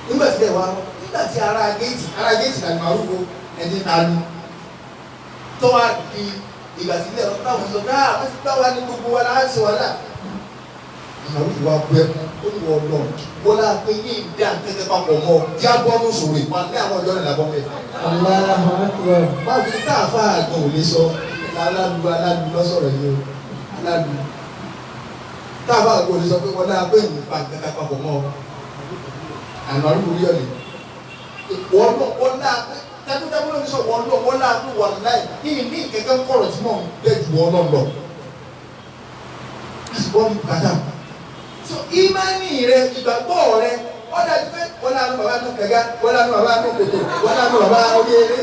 nígbà tí ẹ wá nígbà tí ara géètì làgbà arúgbó ẹni ta lu tó wá di ìgbà tí ilé ẹ̀rọ táwọn sọ náà wọ́n ti gbá wa ní gbogbo wa láti wàhálà ìyàwó wa bu ẹkún ó ní wọ́n lọ wọ́n lá pé ní ìdá kẹ́kẹ́ papọ̀ mọ́ kí á bọ́ ní sòrò ìpa ní àwọn ọjọ́ ìlà bọ́ mẹ́. Allahu Akbar. Báwo ni tá a fa àgbọn ò lè sọ alálu alálu lọ́sọ̀rọ̀ yìí o alálu tá a fa àgbọn ò lè sọ pé wọ́n lá pé ìpa kẹ́kẹ́ papọ̀ mọ́ àná arúgbó yọ̀ ni wọ́n lọ wọ́n lá pé Takuntakun ló ń sọ wọ́n lọ wọ́n láàánú wà láì yìí ní kẹ̀kẹ́ kọ̀rọ̀ tí mò ń bẹ̀ jù wọ́n lọ lọ. Àsìkò mi bàtà. So ìmánì rẹ ìgbàgbọ́ rẹ wọ́n dájú pé wọ́n láàánú bàbá nù kẹ̀kẹ́ wọ́n láàánú bàbá nù kòtò wọ́n láàánú bàbá orí eré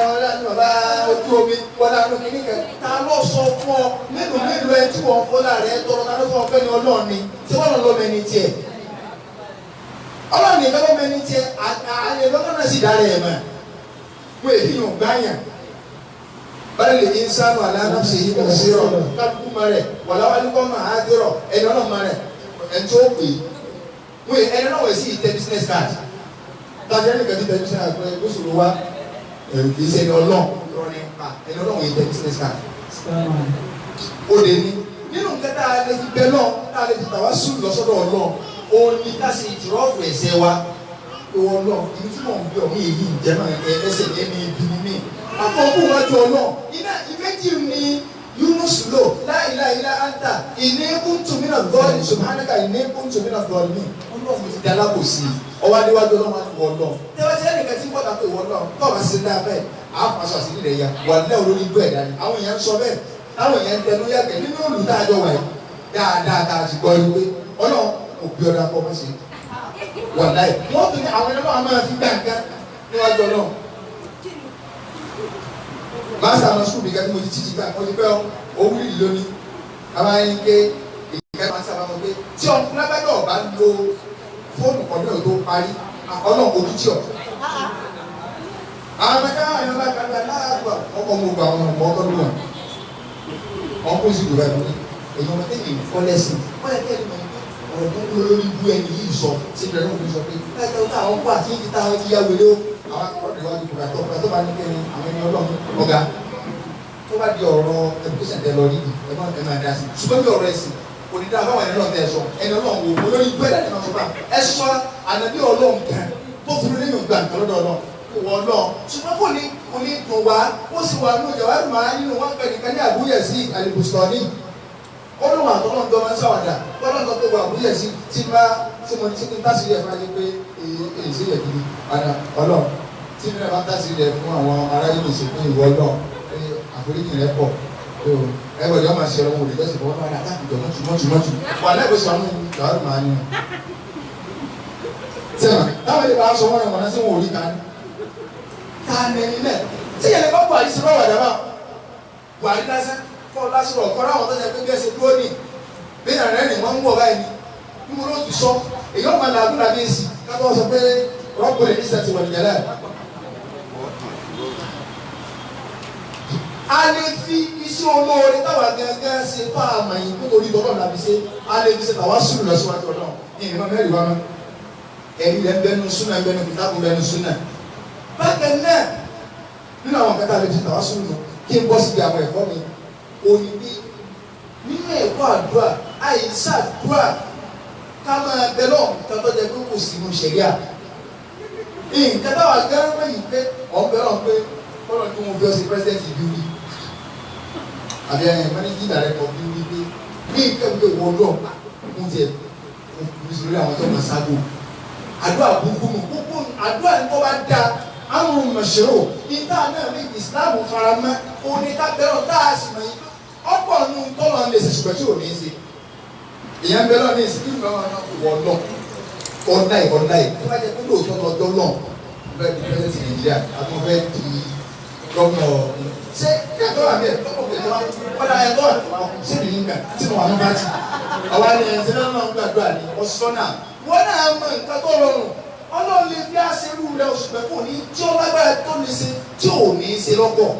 wọ́n láàánú bàbá ojú omi wọ́n láàánú kìíní kẹ. Ta ló sọ fún ọ mélòó mélòó ẹ tí wọ́n fọlá rẹ tọrọ ta ló sọ fẹ́ ni Ọlọ́run ni tí wọ́n lọ lọ́mọ ẹni tiẹ̀. Ọlọ́run nìkan lọ́mọ ẹni tiẹ̀ àlè lọ́nà náà sì dára ẹ̀ mọ́. Wọ́n èyí yóò gbáyàn. Báyìí lè insanu ala nafsihi basira kálukú ma rẹ̀ wàláwálé kọ́ máa dérọ̀ ẹni ọlọ́run ma rẹ̀ ẹ̀ tó pè é. Wọ́n ẹni náà wọ̀ sí ìtẹ́ business card tàbí ẹni kẹ́tí tẹ́ business card pé ó sòrò wá ẹ̀rù kìí ṣe ẹni ọlọ́run lọ́rọ̀ ní pa ẹni ọlọ́run yìí tẹ́ business card. Ó lè ní nínú nǹkan tá a lè fi bẹ lọ tá a lè fi tàwa sùn lọ́sọ́dọ̀ ọlọ́run òun ni ká ṣe ìtìrọ́ọ̀fù ẹ̀ṣẹ̀ wa ìwọ ọlọ́run ibi tí mò ń bí ọ̀hún èyí ìjẹ́ náà ẹsẹ̀ ní ẹni ibi ni mí. Àfọ̀kù wájú ọlọ́run iná ìméjì ni Yunus lò la ilaha illa anta inni kuntu minaz zalimin subhanaka inni kuntu minaz zalimin ọlọ́run ti di alábòsí ọwọ́ adéwájú ọlọ́run àti wọ ọlọ́run tẹ́wọ́ sí ẹnìkan tí ń bọ́ta pé ìwọ ọlọ́run tọ́ bá ṣe dáa bẹ́ẹ̀ àáfàṣọ àṣírí rẹ̀ ya wà lẹ́ olórí ibú ẹ̀dá ni àwọn èèyàn ń sọ bẹ́ẹ̀ táwọn èèyàn ń tẹnu yàgbẹ́ nínú òòlù tá a jọ wà yìí dáadáa tá a ti gbọ́ yìí pé ọlọ́run kò bí ọ̀dà kọ́ mọ́ sí wà láì wọ́n tún ní àwọn ẹlọ́run máa fi gbà nǹkan níwájú ọlọ́run máa sàmọ́ sùkúl mi kẹ́tí mo ti títí gbà mo ti pẹ́ owó ìlú lónìí a máa ń ké ìkẹ́ máa sábà mọ̀ pé tí ọkùnrin lábẹ́dọ̀ ọ̀bá lo fóònù kọ́dún ẹ̀ tó parí ọlọ́run kò tún tí ọ̀. Àwọn ọmọdé àwọn èèyàn bá gbàgbà láàbà ọkọ̀ mo gba àwọn ọmọ ọkọ̀ lóhùn ọkọ̀ sì dùn báyìí èyí ọmọdé yìí kọ́ lẹ́sìn wọ́n yẹ kẹ́lẹ́ mọ̀ ọ̀rọ̀ tó ń lórí ibú ẹni yìí sọ sí ìbẹ̀rẹ̀ òfin sọ pé láìpẹ́ ọ̀tá àwọn kó àti ìdí táwọn ti yá wẹlé o àwọn akọ̀rọ̀ ìwádìí kùràtọ̀ kùràtọ̀ bá ní kẹ́ni àwọn ẹni ọlọ́run ọ̀gá tó bá di ọ̀rọ̀ education tẹ lọ níbi ẹ má ẹ má dá sí ṣùgbọ́n bí ọ̀rọ̀ ẹ̀sìn kò ní dá fáwọn ẹni náà tẹ ẹ sọ ẹni ọlọ́run wò ó lórí gbẹ́dà ní ọ̀sán ẹ sọ ànábì ọlọ́run kan tó fún mi nínú gbà nǹkan lọ́dọ̀ ọlọ́run kò wọ ọlọ́run ṣùgbọ́n kò ní kò ní dùn wá ó sì wà nínú ìjọba ìlú màá nínú wọn pẹ̀ nìkan ní àbúyẹ̀ sí àlìbùsọ̀ní ó lóun àtọ́lọ́n tó máa ń ṣàwàdà tọ́lọ́n tó pé wà àbúyẹ̀ sí tí bá tí mo ti ní tásìrì ẹ̀ fún ayé pé èyí sí yẹ kiri padà ọlọ́run tí mi náà bá tásìrì ẹ̀ fún àwọn aráyé lè ṣe pé ìwọ ọlọ́run pé àforíjì rẹ pọ̀ tó ẹgbẹ́ ìjọba máa ṣe ọmọ òde lọ́sẹ̀ fọwọ́ máa dà jọ mọ́tù mọ́tù mọ́tù wà lẹ́gbẹ̀ẹ́ sọ àwọn ìjọba máa ní. sẹ́wọ̀n táwọn ilé bá sọ wọ́n rẹ̀ wọ́n sí wọn ò rí kan ta nẹni náà tí yẹn lè bá buhari sí lọ́wọ́ ẹ̀dá bá buhari lásán kọ́ lásán ọ̀kọ́ láwọn tó ṣe pé bí ẹ ṣe dúró ní bí ẹ̀rẹ́ rìn wọ́n ń wọ̀ báyìí ní mo ló ti sọ èyí ọ̀ma làágùn làbí èsì kátó sọ pé rọ́pò lè ní sẹ́tì wọ̀ nìyẹn. A lè fi iṣẹ́ olóore táwa gángan ṣe tó àmà yìí kó torí tọ́lọ́ làbí ṣe a lè fi ṣe tàwa sùn lọ síwájú ọlọ́run ní ìrìnà mẹ́rin wa mọ́ ẹ̀rí rẹ̀ ń bẹnu súnà ń bẹnu kìtàkùn bẹnu súnà. Bákan náà nínú àwọn kẹta lè fi tàwa sùn lọ kí n bọ́ síbi àwọn ẹ̀kọ́ mi òní bí nínú ẹ̀kọ́ àdúrà àìsàdúrà ká máa bẹ lọ́ọ̀ nǹkan tó jẹ pé kò sí inú ṣẹ̀ríà nǹkan táwa gánran yìí pé ọ̀ ń bẹ lọ́ọ̀ pé kọ́lọ̀ tí wọ́n fi ọ́ sí president ìlú rí àbí ẹ̀yìn managing director bí wí pé ní nǹkan pé wọ́n lọ mú tiẹ̀ mo sì lórí àwọn tó máa ságo àdúrà gbogbo mu gbogbo àdúrà ní kó bá da àwọn mọ̀ṣẹ́rò níta náà ní Islam faramọ́ òní ká bẹ̀rọ̀ tá a sì mọ̀ yìí ọ̀pọ̀ nù tọ́lọ̀ ń lè ṣe ṣùgbọ́n tí ò ní í ṣe ìyẹn ń bẹ lọ ní ìsìnkú ìgbà wọn náà wọ̀ lọ ọ̀nà ì ọ̀nà ì tó bá jẹ́ pé lóòótọ́ lọ́jọ́ lọ fẹ́ di president Nàìjíríà àti wọ́n fẹ́ di gómìnà ṣé kẹ́kọ̀ọ́ wà bẹ́ẹ̀ tọ́kọ̀ pé tó wá ọ̀dà ẹ̀kọ́ ṣé nìyí gbà tí mo wà ní bá ti ọ̀wá ni ẹ̀ ṣe náà náà ń gbàdúrà ní ọ̀sán náà wọ́n náà mọ nǹkan tó rọrùn Ọlọ́run lè fi àṣírù rẹ oṣù mẹ́fò ní tí ó lágbára tó lè ṣe tí ò ní í ṣe lọ́pọ̀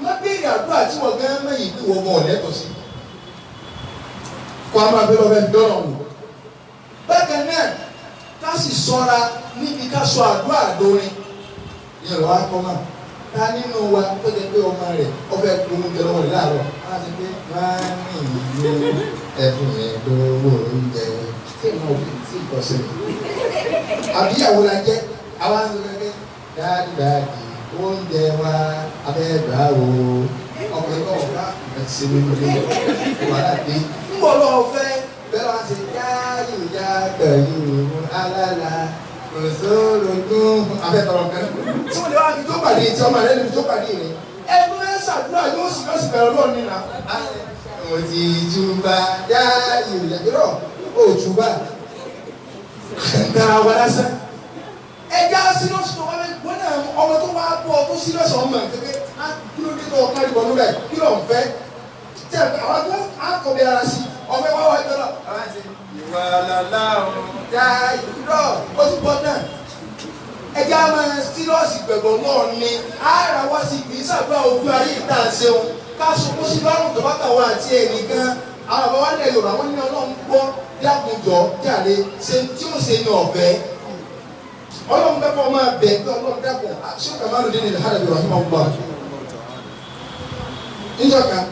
má béèrè àdúrà tí wọ́n gán mẹ́yìn pé wọ́n gan ọ̀lẹ́tọ̀ sí kó a máa fi lọ́fẹ̀ẹ́ dọ́nà wò. Bákan náà ká sì ṣọ́ra níbi ká sọ àdúrà lórin ìyẹn lọ́wọ́ akọ́ máa ta nínú wa tó jẹ pé ọmọ rẹ̀ ọfẹ́ oúnjẹ lọ́wọ́ rẹ̀ láàárọ̀ á ti pé máa ń rìn ní ẹ̀fún yẹn lówó oúnjẹ tí ìmọ̀ òbí tí ìkọsẹ̀ àbíyàwó la jẹ́ àwa ń sọ pé dáàdì dáàdì oúnjẹ wa abẹ́gbà wo ọkùnrin náà wà ẹtì mi ní wàhálà dé ń bọ̀ lọ́wọ́ fẹ́ bẹ́ẹ̀ wá sí yáàyè yá pẹ̀lú alálà kò sórogún abẹ́tọ̀rọ̀ kan tí wọ́n lè wá fi tó pàdé tí ọmọ rẹ lè fi tó pàdé rẹ. Ẹgbẹ́ ṣàdúrà yóò sì lọ sí bẹ̀rẹ̀ lọ́ọ̀ nínú. Mo ti túbà dá ìrọ̀ òtúbà. Dára wa lásán. Ẹja sírọ́ọ̀sì tó wá wọ́n náà ọmọ tó wá bọ̀ tó sírọ́ọ̀sì ọmọ kékeré kí ló dé tó ọ̀ká ìbọn lóbẹ̀ kí ló ń fẹ́. Tí àwọn tó á kọ̀ bí ara sí ọmọ ẹwà wá jọ lọ. Ìwà làlá ọ̀hún dá ìrọ̀ ó tún bọ́ náà. Ẹja máa sírọ́ọ̀sì gbẹ̀gbọ̀n náà ni ara wá sí kì í ṣàdúrà ojú ayé ìta ṣeun ká sunkún sí lọ́rùn tó bá kà wá àti ẹnìkan àwọn bàbá wa lẹ̀ Yorùbá wọn ní Ọlọ́run gbọ́ dákunjọ jáde ṣe tí ó ṣe ní ọ̀fẹ́ Ọlọ́run bẹ́ẹ̀ kọ́ máa bẹ̀ pé Ọlọ́run dákun ṣé Kamaluddin al-Halabi rahimahullah níjọ́ kan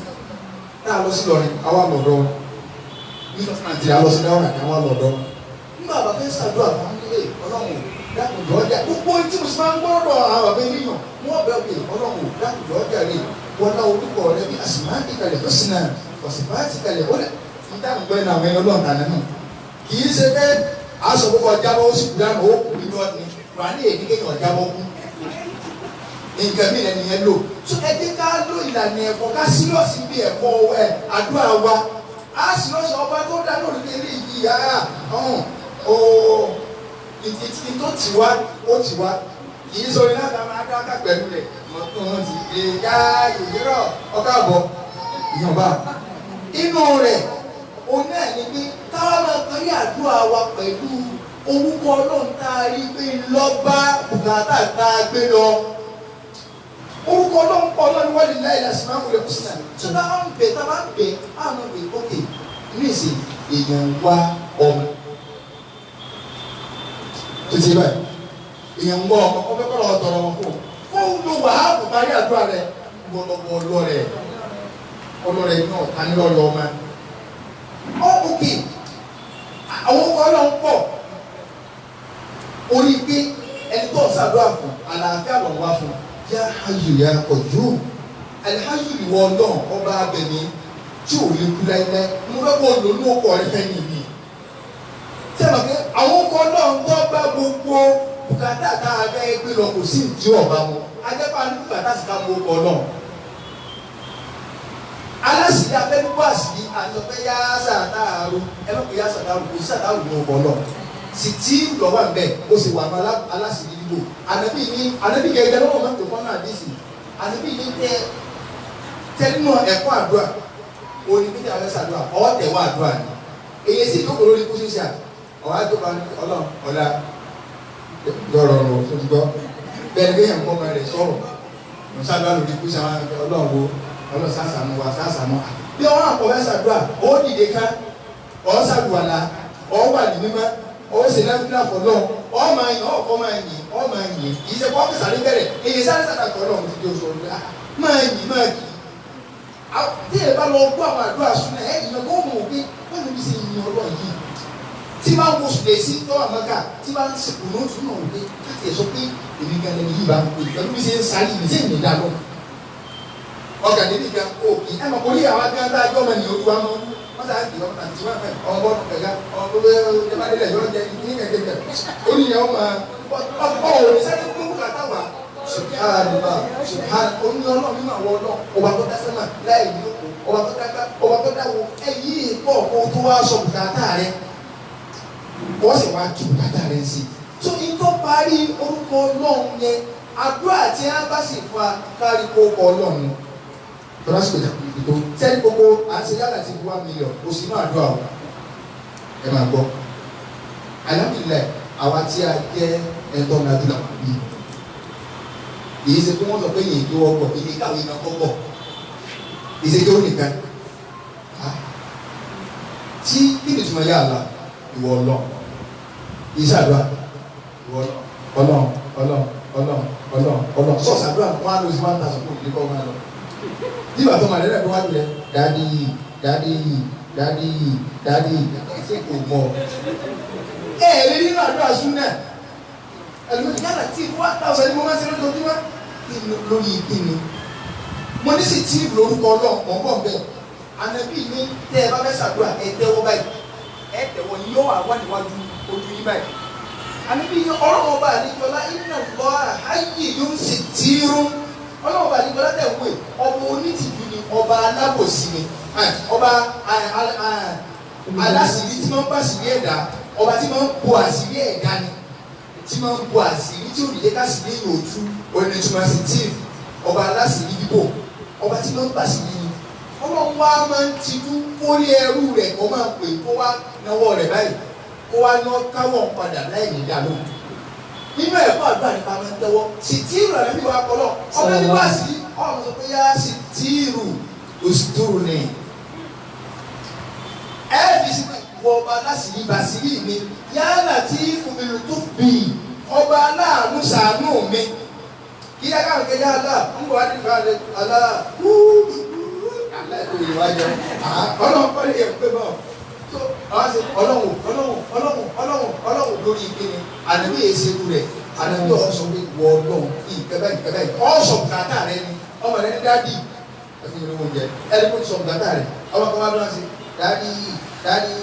tá a lọ sí Ìlọrin àwa lọ́dọ̀ níjọ́ kan àti a lọ sí dáwọ́rà ní àwa lọ́dọ̀ nígbà bàbá fẹ́ ṣàdúrà fún ilé Ọlọ́run dákunjọ ọjà gbogbo tí mo sì máa ń gbọ́dọ̀ àwọn bàbá ènìyàn wọ́n bẹ̀ pé Ọlọ́run dákunjọ ọjà rè wọlá orúkọ rẹ bí asmaikal husna wa sifatikal ula níta ń gbẹ́ náà àwọn ẹni Ọlọ́run tà nínú kì í ṣe pé aṣọ púpọ̀ jábọ́ ó sì kú dànù ó kú nínú ọ̀nì rani èyí kéèyàn jábọ́ kú nǹkan mi lẹ́nu yẹn lò so ẹ jẹ́ ká lò ìlànà ẹ̀kọ́ ká sílọ́ọ̀sì bí ẹ̀kọ́ ẹ̀ àdúrà wa á sílọ́ọ̀sì ọba tó dá lórí eré yìí á ọ̀hún ooo ìtì tó tì wá ó tì wá kì í sọ iná ká máa dá ká pẹ̀lú rẹ̀ mọ̀tò wọn ti gbé yá ìyẹ́rọ̀ ọkọ̀ àbọ̀ ìyànbá inú rẹ̀ òun náà ni pé káwá máa parí àdúrà wa pẹ̀lú orúkọ Ọlọ́run tá a rí pé lọ́ba bùkátà tá a gbé lọ. Orúkọ Ọlọ́run pọ̀ Ọlọ́run wọ́n lè láyé lásìkò àwọn olè kùsùnà tó bá ń bẹ̀ tá a bá ń bẹ̀ á máa bẹ̀ ókè níìsín èèyàn wá ọmọ. Títí báyìí èèyàn ń wá ọmọ ọmọ kọ́ lọ́wọ́ tọrọ wọn kó fóun ló wàhálà parí àdúrà rẹ̀ gbọlọgbọ ọlọ́rẹ̀ ọlọ́rẹ̀ náà ta ní lọ́yọ̀ ọmọ. Ọ òkè àwọn ọkọ Ọlọ́run pọ̀ orí pé ẹni tó ń ṣàdúrà fún àlàáfíà lọ́wọ́ wá fún yá hayyu ya qayyum alihayyu ìwọ Ọlọ́run ọba abẹ̀mí tí ò lè kú láíláí mo fẹ́ kó lò ní ọkọ rẹ fẹ́ nìyí. Tí a mọ̀ pé àwọn ọkọ Ọlọ́run tó bá gbogbo bùkátà tá a fẹ́ gbé lọ kò sí ìdí ọ̀bá wọn ajẹ́pá ní bùkátà sì ká mú ọkọ Ọlọ́run. Alásìlí afẹ́dúgbò àsìlí àtọ̀pẹ́ yá sàtàrù ẹ má pè yá sàtàrù kò sí sàtàrù ní ọkọ Ọlọ́run sì tí lọ́wọ́ ń bẹ̀ ó sì wà ní alásìlí lílò ànábì ní ànábì gẹ́gẹ́ lọ́wọ́ máa ń pè fọ́nà àdìsí ànábì ní tẹ tẹnu ẹ̀kọ́ àdúrà òní bí tẹ̀wé sàdúrà ọ̀ tẹ̀wọ́ àdúrà ni èyí sì jókòó lórí kú sísà ọ̀hún àjọba Ọlọ́run ọ̀la lọ́rọ̀ ọ̀rọ̀ tó ti gbọ́ bẹ́ẹ̀ ni kéèyàn kọ́ ọmọ rẹ̀ sọ̀rọ̀ mọ̀sádùá lórí kú sàwọn Ọlọ́run wo Ọlọ́run sàṣàmù wa sàṣàmù bí wọ́n àkọ́wé sàdúrà ó dìde ká ọ̀ sàdúrà ọ̀ wà ní mímọ́ ó sì náà fúnra fọlọ́ ọ máa yìn ọkọ máa yìn ọ máa yìn kì í ṣe kó ọ́fíìsì àrí bẹ̀rẹ̀ èyí sáré sàdàkọ̀ ọlọ́run ti di oṣù ọdún máa yìn máa kì í. Tí ẹ bá lọ gbọ́ àwọn àdúrà súnà ẹ yìn kó mọ̀ pé wọ́n ní bí ṣe yin Ọlọ́run yìí tí máa ń wo sùdè sí tọ́wọ́ àmọ́ká tí máa ń sìnkú ní oṣù náà wípé káàtì ẹ̀ sọ pé èmi gan lẹni yìí bá ń pè pẹ̀lú bí ṣe ń sáré ìlú sí ìrìn dáná. Ọkà níbi kan òkè ẹ mọ̀ kórìí àwọn agbára ajọ́ ọmọ ènìyàn olúwa mọ́ wọ́n sá kì í ọmọ àti wọn fẹ́ ọmọ bọ́ọ̀lù kẹ̀kẹ́ ọmọ gbogbo ẹ̀ẹ́dẹ́gbẹ́dẹ́lẹ̀ yóò jẹ ní kẹ̀kẹ́ ó ní ìyẹn ọmọ ọ ò sáré gbogbo kàtà wà subhanallah subhanallah oní Ọlọ́run nínú àwọn Ọlọ́run ọba tó dá sẹ́mà láì ní òkú ọba tó dáká ọba tó dáwọ ẹ̀yí pọ̀ kó tó wá sọ bùkátà rẹ wọ́n sì wá ju bùkátà rẹ sí i. Tó ìtọ́ parí orúkọ Ọlọ́run yẹn àdúrà tí a bá sì fa kárí kó kọ Ọlọ́run tọ́lásìkò ìjà kìí tó sẹ́ni gbogbo à ń ṣe yálà ti 1 million kò sí náà àdúrà o ẹ máa gbọ́ alhamdulillah àwa tí a jẹ́ ẹ̀tọ́ nàdú làwọn bí èyí ṣe pé wọ́n sọ pé yìí tó ọgbọ̀ èyí káwé iná kọ́kọ́ èyí ṣe tó nìkan tí kí ni ìtumọ̀ yà là ìwọ Ọlọ́run ìṣàdúrà ìwọ Ọlọ́run Ọlọ́run Ọlọ́run Ọlọ́run Ọlọ́run sọ̀sàdúrà wọn á lọ sí 1000 kó ìdílé kọ́ wọn lọ. Nígbà tó máa lẹ́rẹ̀ tó wájú rẹ̀ dádì dádì dádì dádì ṣé kò mọ̀ ẹ ẹ lè nínú àdúrà súnà ẹlòmíràn yàrá tí 1000 ni mo máa ń ṣe lójoojúmọ́ lórí kíni mo ní sì tí lórúkọ Ọlọ́run mọ̀ ń bọ̀ bẹ́ẹ̀ ànábì ní tẹ́ ẹ bá fẹ́ ṣàdúrà ẹ tẹ́wọ́ báyìí ẹ tẹ́wọ́ yóò wà wá níwájú ojú yín báyìí Àníbi ọlọ́run ọba àdìjọlá iná lọ àyè yóò sì tìrú. Ọlọ́run ọba àdìjọlá tẹ̀ wé ọba onítìjú ni ọba alábòsí ni ọba aláṣìírí tí máa ń bá àṣírí ẹ̀dá ọba tí máa ń bo àṣírí ẹ̀dá ni tí máa ń bo àṣírí tí òrìlé káṣírí yóò tú onítùmọ̀ sí tíì ọba aláṣìírí bíbò ọba tí máa ń bá àṣírí ni. Ọlọ́run wa máa ń tijú kórí ẹrú rẹ̀ kó máa pè kó wá náwó rẹ̀ báyìí kó wá ná káwọ̀ padà láì ní ìdá lóhùn. Nínú ẹ̀kọ́ àdúrà nípa máa ń tẹ́wọ́ sì tíìrù rẹ̀ bí wàá kọ́lọ̀ ọbẹ̀ nípa sí ọ̀run sọ pé yá sì tíìrù òsìtúrù ni. Ẹ fi sí wọ ọba aláṣìírí bàṣírí mi yálà tí fúnmi tó bì ọba aláàánú ṣàánú mi. Kí yá káwọn kẹjá alá ń bọ̀ wá nípa alá ọlọ́run kọ́ lè yẹ pé bọ́ tó ọlọ́run ọlọ́run ọlọ́run ọlọ́run ọlọ́run lórí ìpinnu àdàbí èsèlú rẹ̀ àdàbí ọ̀sọ̀ pé wọ ọlọ́run ìkẹ́bẹ́ ìkẹ́bẹ́ ọ̀sọ̀ bùkátà rẹ ni ọmọ rẹ ní dádì ẹ̀fún ìlú oúnjẹ ẹni kò sọ bùkátà rẹ ọmọ kan wá lọ́wọ́ sí dádì dádì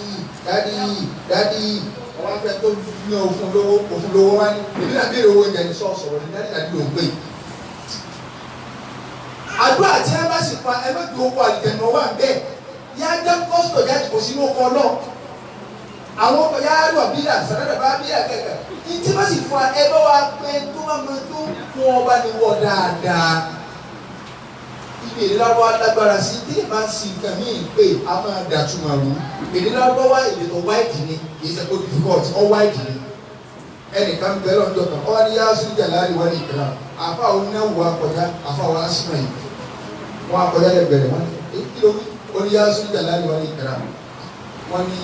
dádì dádì ọmọ afẹ́ tó ní òfun lówó òfun lówó wá ní èmi náà béèrè owó oúnjẹ ní sọ̀sọ̀rọ̀ ní dádì dádì ló ń pè. Àdúrà tí a bá sì fa ẹ má ju owó àlìjẹnu wà bẹ́ẹ̀ yá jẹ́ kọ́sítọ̀ jáde kò sínú ọkọ̀ náà àwọn ọkọ̀ yá lọ bílà sàdádà bá bílà kẹ̀kẹ́ ìtí bá sì fa ẹ bá wa pé tó bá mọ tó fún ọba ni wọ dáadáa ibi èdè lárúbáwá lágbára sí tí ìbá ń sin nǹkan míì pé a máa dàtúmọ̀ rú èdè lárúbáwá èdè tó wáìdì ni kì í ṣe kó difficult ọ wáìdì ni ẹnìkan bẹ́ẹ̀ lọ́jọ́ kan ọ wá ní yá sójà láàrin wá ní ìkìlá àfa onínáwó akọjá àfa wa asúnmọ̀ yìí wọn akọjá lẹ́gbẹ̀rẹ̀ wọn ní kí ló wí oníyàsú jàlálì wọn ní ìkàrà wọn ní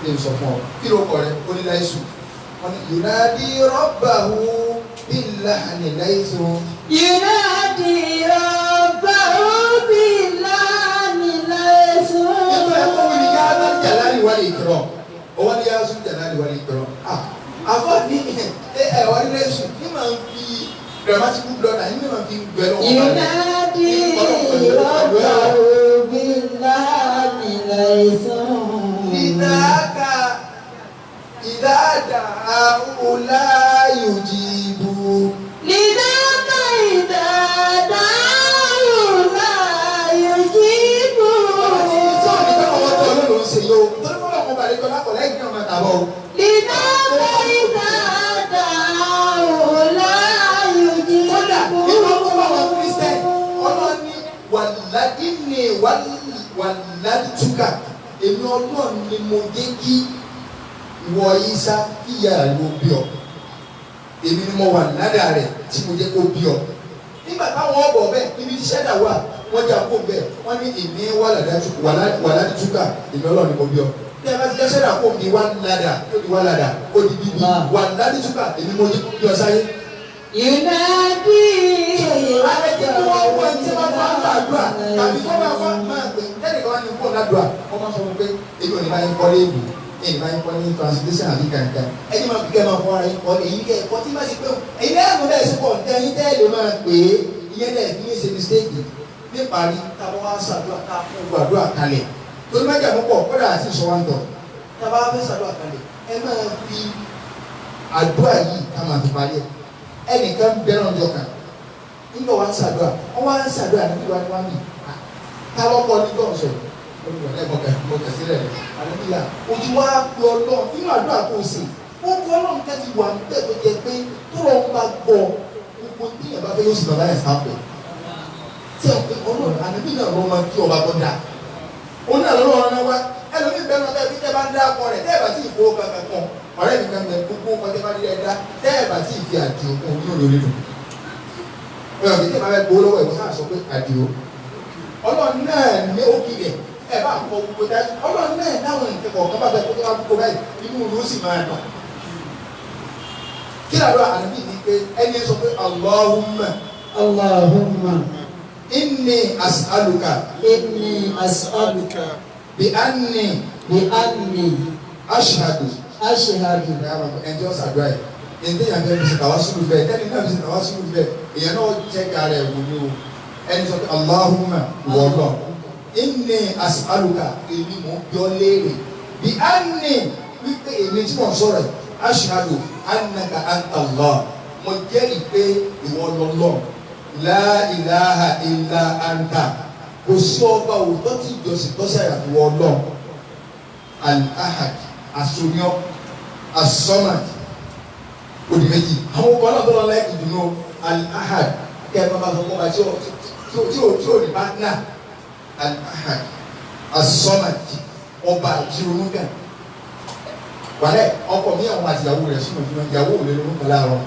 lè sọ fún ọ kí ló kọ rẹ oníláìsù wọn ní yunadi rọbàhù bíláhàní láìsù. Yunadi rọbàhù bíláhàní láìsù. Nítorí ẹ̀kọ́ wọn ní yàrá jàlálì wọn ní ìkàrà wọn ní yàsú jàlálì wọn ní ìkàrà àfọ ní ẹ ẹ wọn ní láìsù ní màá fi grammatical blunder ní màá fi gbẹ lọ́wọ́. Yunadi rọbàhù bíláhàní láìsù. Ìdáka ìdáàdà ọláyòjìbù. Lidaka ìdáàdà ọláyòjìbù. Tí wọ́n ní pé ọwọ́ tó ló ń ṣe yóò, torí fọlọ́ ọmọ bàrẹ̀ kọ́lá kọ̀ lẹ́yìn náà máa tàbọ̀ o. Lidaka ìdáàdà ọláyòjìbù. Kódà nínú ọkọ̀ bá wọn Kírísítẹ́nì, ọlọ́ni wàládìní wàládìtúkà. Èmi ọlọ́run ni mo jẹ́ kí ìwọ Ìsá kí ìyá rẹ̀ ló bí ọ. Èmi ni mo wà ládàá rẹ̀ tí mo jẹ́ kó bí ọ. Nígbà táwọn ọ̀bọ̀ bẹ́ẹ̀ níbi tí sẹ́dá wà wọ́n jẹ́ àpò bẹ́ẹ̀ wọ́n ní èmi wà ládìtúkà èmi ọlọ́run ni mo bí ọ. Bí a bá ti jẹ́ sẹ́dá kó mi wà ládàá ó di wà ládàá ó di bíbí wà ládìtúkà èmi mo jẹ́ kó bí ọ sáyé. Yunadi Alẹ́ tí wọ́n wọ́n tí wọ́n fọ́ àdúrà tàbí tó bá fọ́ máa pè tẹ́lẹ̀ kan ní fóònù àdúrà wọ́n máa sọ fún pé èmi ò ní bá yín kọ́ léèbù èmi ní bá yín kọ́ ní translation àbí kankan ẹni máa fi kẹ́ máa fọ́ ara yín kọ́ èyí kẹ́ ẹ̀kọ́ tí má sì pé èyí lẹ́yìn náà sì pọ̀ nǹkan yín tẹ́lẹ̀ máa pè é ìyẹn lẹ́yìn fi ní ṣe mistake níparí tábọ́ wá ṣàdúrà ká fún gbàdúrà kalẹ̀ torí má jà púpọ̀ kódà àti sọ wá ń tọ̀ tábà fẹ́ ṣàdúrà kalẹ̀ ẹ máa fi àdúrà yìí ká máa fi parí ẹ ẹnìkan bẹ́ẹ̀ lọ́jọ́ kan nígbà wà ń ṣàdúrà wọn wá ń ṣàdúrà níbi wà ní wà mí táwọn kọ ní gbọ̀nsẹ̀ olùwàlẹ̀ mọ̀kẹ́ sílẹ̀ àlùbíyà ojú wa pe ọlọ́run nínú àdúrà tó ṣe ó kọ ọlọ́run kẹ́tì wà níbẹ̀ tó jẹ pé tó lọ́n bá gbọ́ gbogbo tíyẹn bá fẹ́ yóò sì bàbá yẹn sáfẹ̀ tí ẹ̀ pé ọlọ́run àlùbí náà ló máa kí ọba tó dáa òun náà lọ́wọ́ ọ̀rọ̀ wa ẹlòmíì bẹ́ẹ̀ náà tẹ́ tẹ́ bá ń dá akọ rẹ̀ tẹ́ ẹ̀ bá tí ì fowó kankan kan ọ̀rẹ́ mi kan bẹ gbogbo ọkọ tẹ́ bá rí ẹ dá tẹ́ ẹ̀ bá tí ì fi àdìo kún inú lórí dùn ọ̀rọ̀ kìí tẹ́ bá fẹ́ gbowó lọ́wọ́ ẹ̀ kó sáà sọ pé àdìo ọlọ́run náà ní ó kiri ẹ̀ bá kọ gbogbo dá ọlọ́run náà dáhùn nǹkan kọ̀ọ̀kan bá fẹ́ kó tó bá gbogbo báyìí inú ló sì máa dùn. Kí làdúrà ànábì ní pé ẹni sọ pé Allahumma Allahumma inni as'aluka inni as'aluka bi anni bi anni ashhadu ashhadu. Ẹjọ́ sàdúrà yìí ẹni yàn fẹ́ fi ṣe tàwa sùúrù bẹ́ẹ̀ tẹ́ni náà fi ṣe tàwa sùúrù bẹ́ẹ̀ èèyàn náà jẹ́ ká rẹ̀ wò ní o ẹni sọ pé Allahumma wọ̀ọ́lọ́ inni as'aluka èmi mò ń bí ọ léèrè bí anni wípé èmi tí mò ń sọ̀rọ̀ yìí ashhadu Annaka anta Allah, mo jẹ́rìí pé ìwọ lọ́lọ́, la ilaha illa anta, kò sí ọba òótọ́ tí ìjọsìn tọ́sí àyàfi wọ Ọlọ́run. Al-ahad, asoniọ, as-samad, odi méjì. Àwọn ọkọ náà tó lọ láì ìdùnnú al-ahad kẹ ẹ bá sọ fún wa tí o tí o tí o ní pátánà. Al-ahad, as-samad, ọba àjírònú kan wàlẹ ọkọ mi àwọn àtìyàwó rẹ̀ súnmọ́ jùlọ, ìyàwó rẹ̀ ló ń kọ láàárọ̀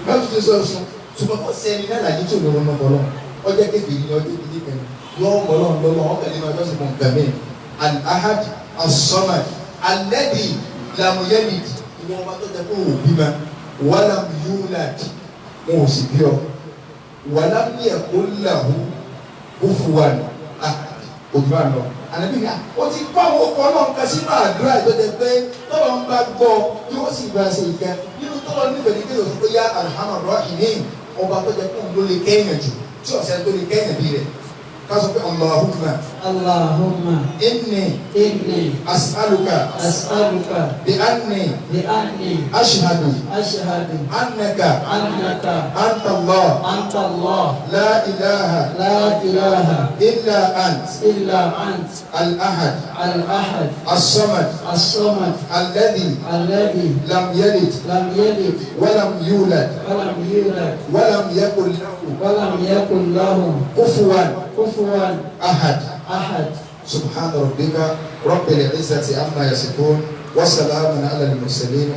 báwo ti sọ sùn, ṣùgbọ́n kò sẹ́ni náà làyé tí o lè ronú bọ́lọ́ ọjọ́ kékeré ní ọjọ́ kékeré kan yọ bọ́lọ́ lọ́lọ́ ọkàn nínú ọjọ́ sọ̀rọ̀ nǹkan mi. Al-ahad, as-samad, alladhi lam yalid, ìwọ ọba tó jẹ kó o bí ma, walam yulad, wọn ò sì bí ọ, walam yakun lahu kufuwan ahad. Òjò àná ànábì ní o ti kọ́ àwọn ọkọ̀ náà kan sínú àdúrà ìtọ́jẹ pé tọ́lọ́ ń bá gbọ́ yóò sì bá ṣe ìkẹ́ nínú tọ́lọ́ nífẹ̀ẹ́ ní kéèyàn tó yá arhamar rahimin, ọba tó jẹ kó ń ló lè kẹ́yìn jù tí ọ̀sẹ̀ tó lè kẹ́yìn bí rẹ̀ ká sọ pé Allahumma Allahumma inni inni as'aluka as'aluka bi anni bi anni ashhadu ashhadu annaka annaka anta Allah anta Allah la ilaha la ilaha illa ant illa ant al-ahad al-ahad as-samad as-samad alladhi alladhi lam yalid lam yalid wa lam yulad wa lam yulad wa lam yakun lahu wa lam yakun lahu kufuwan kufuwan ahad. ahad. Subhana rabbika rabbil izzati amma yasifun wa salamun ala al-mursalin.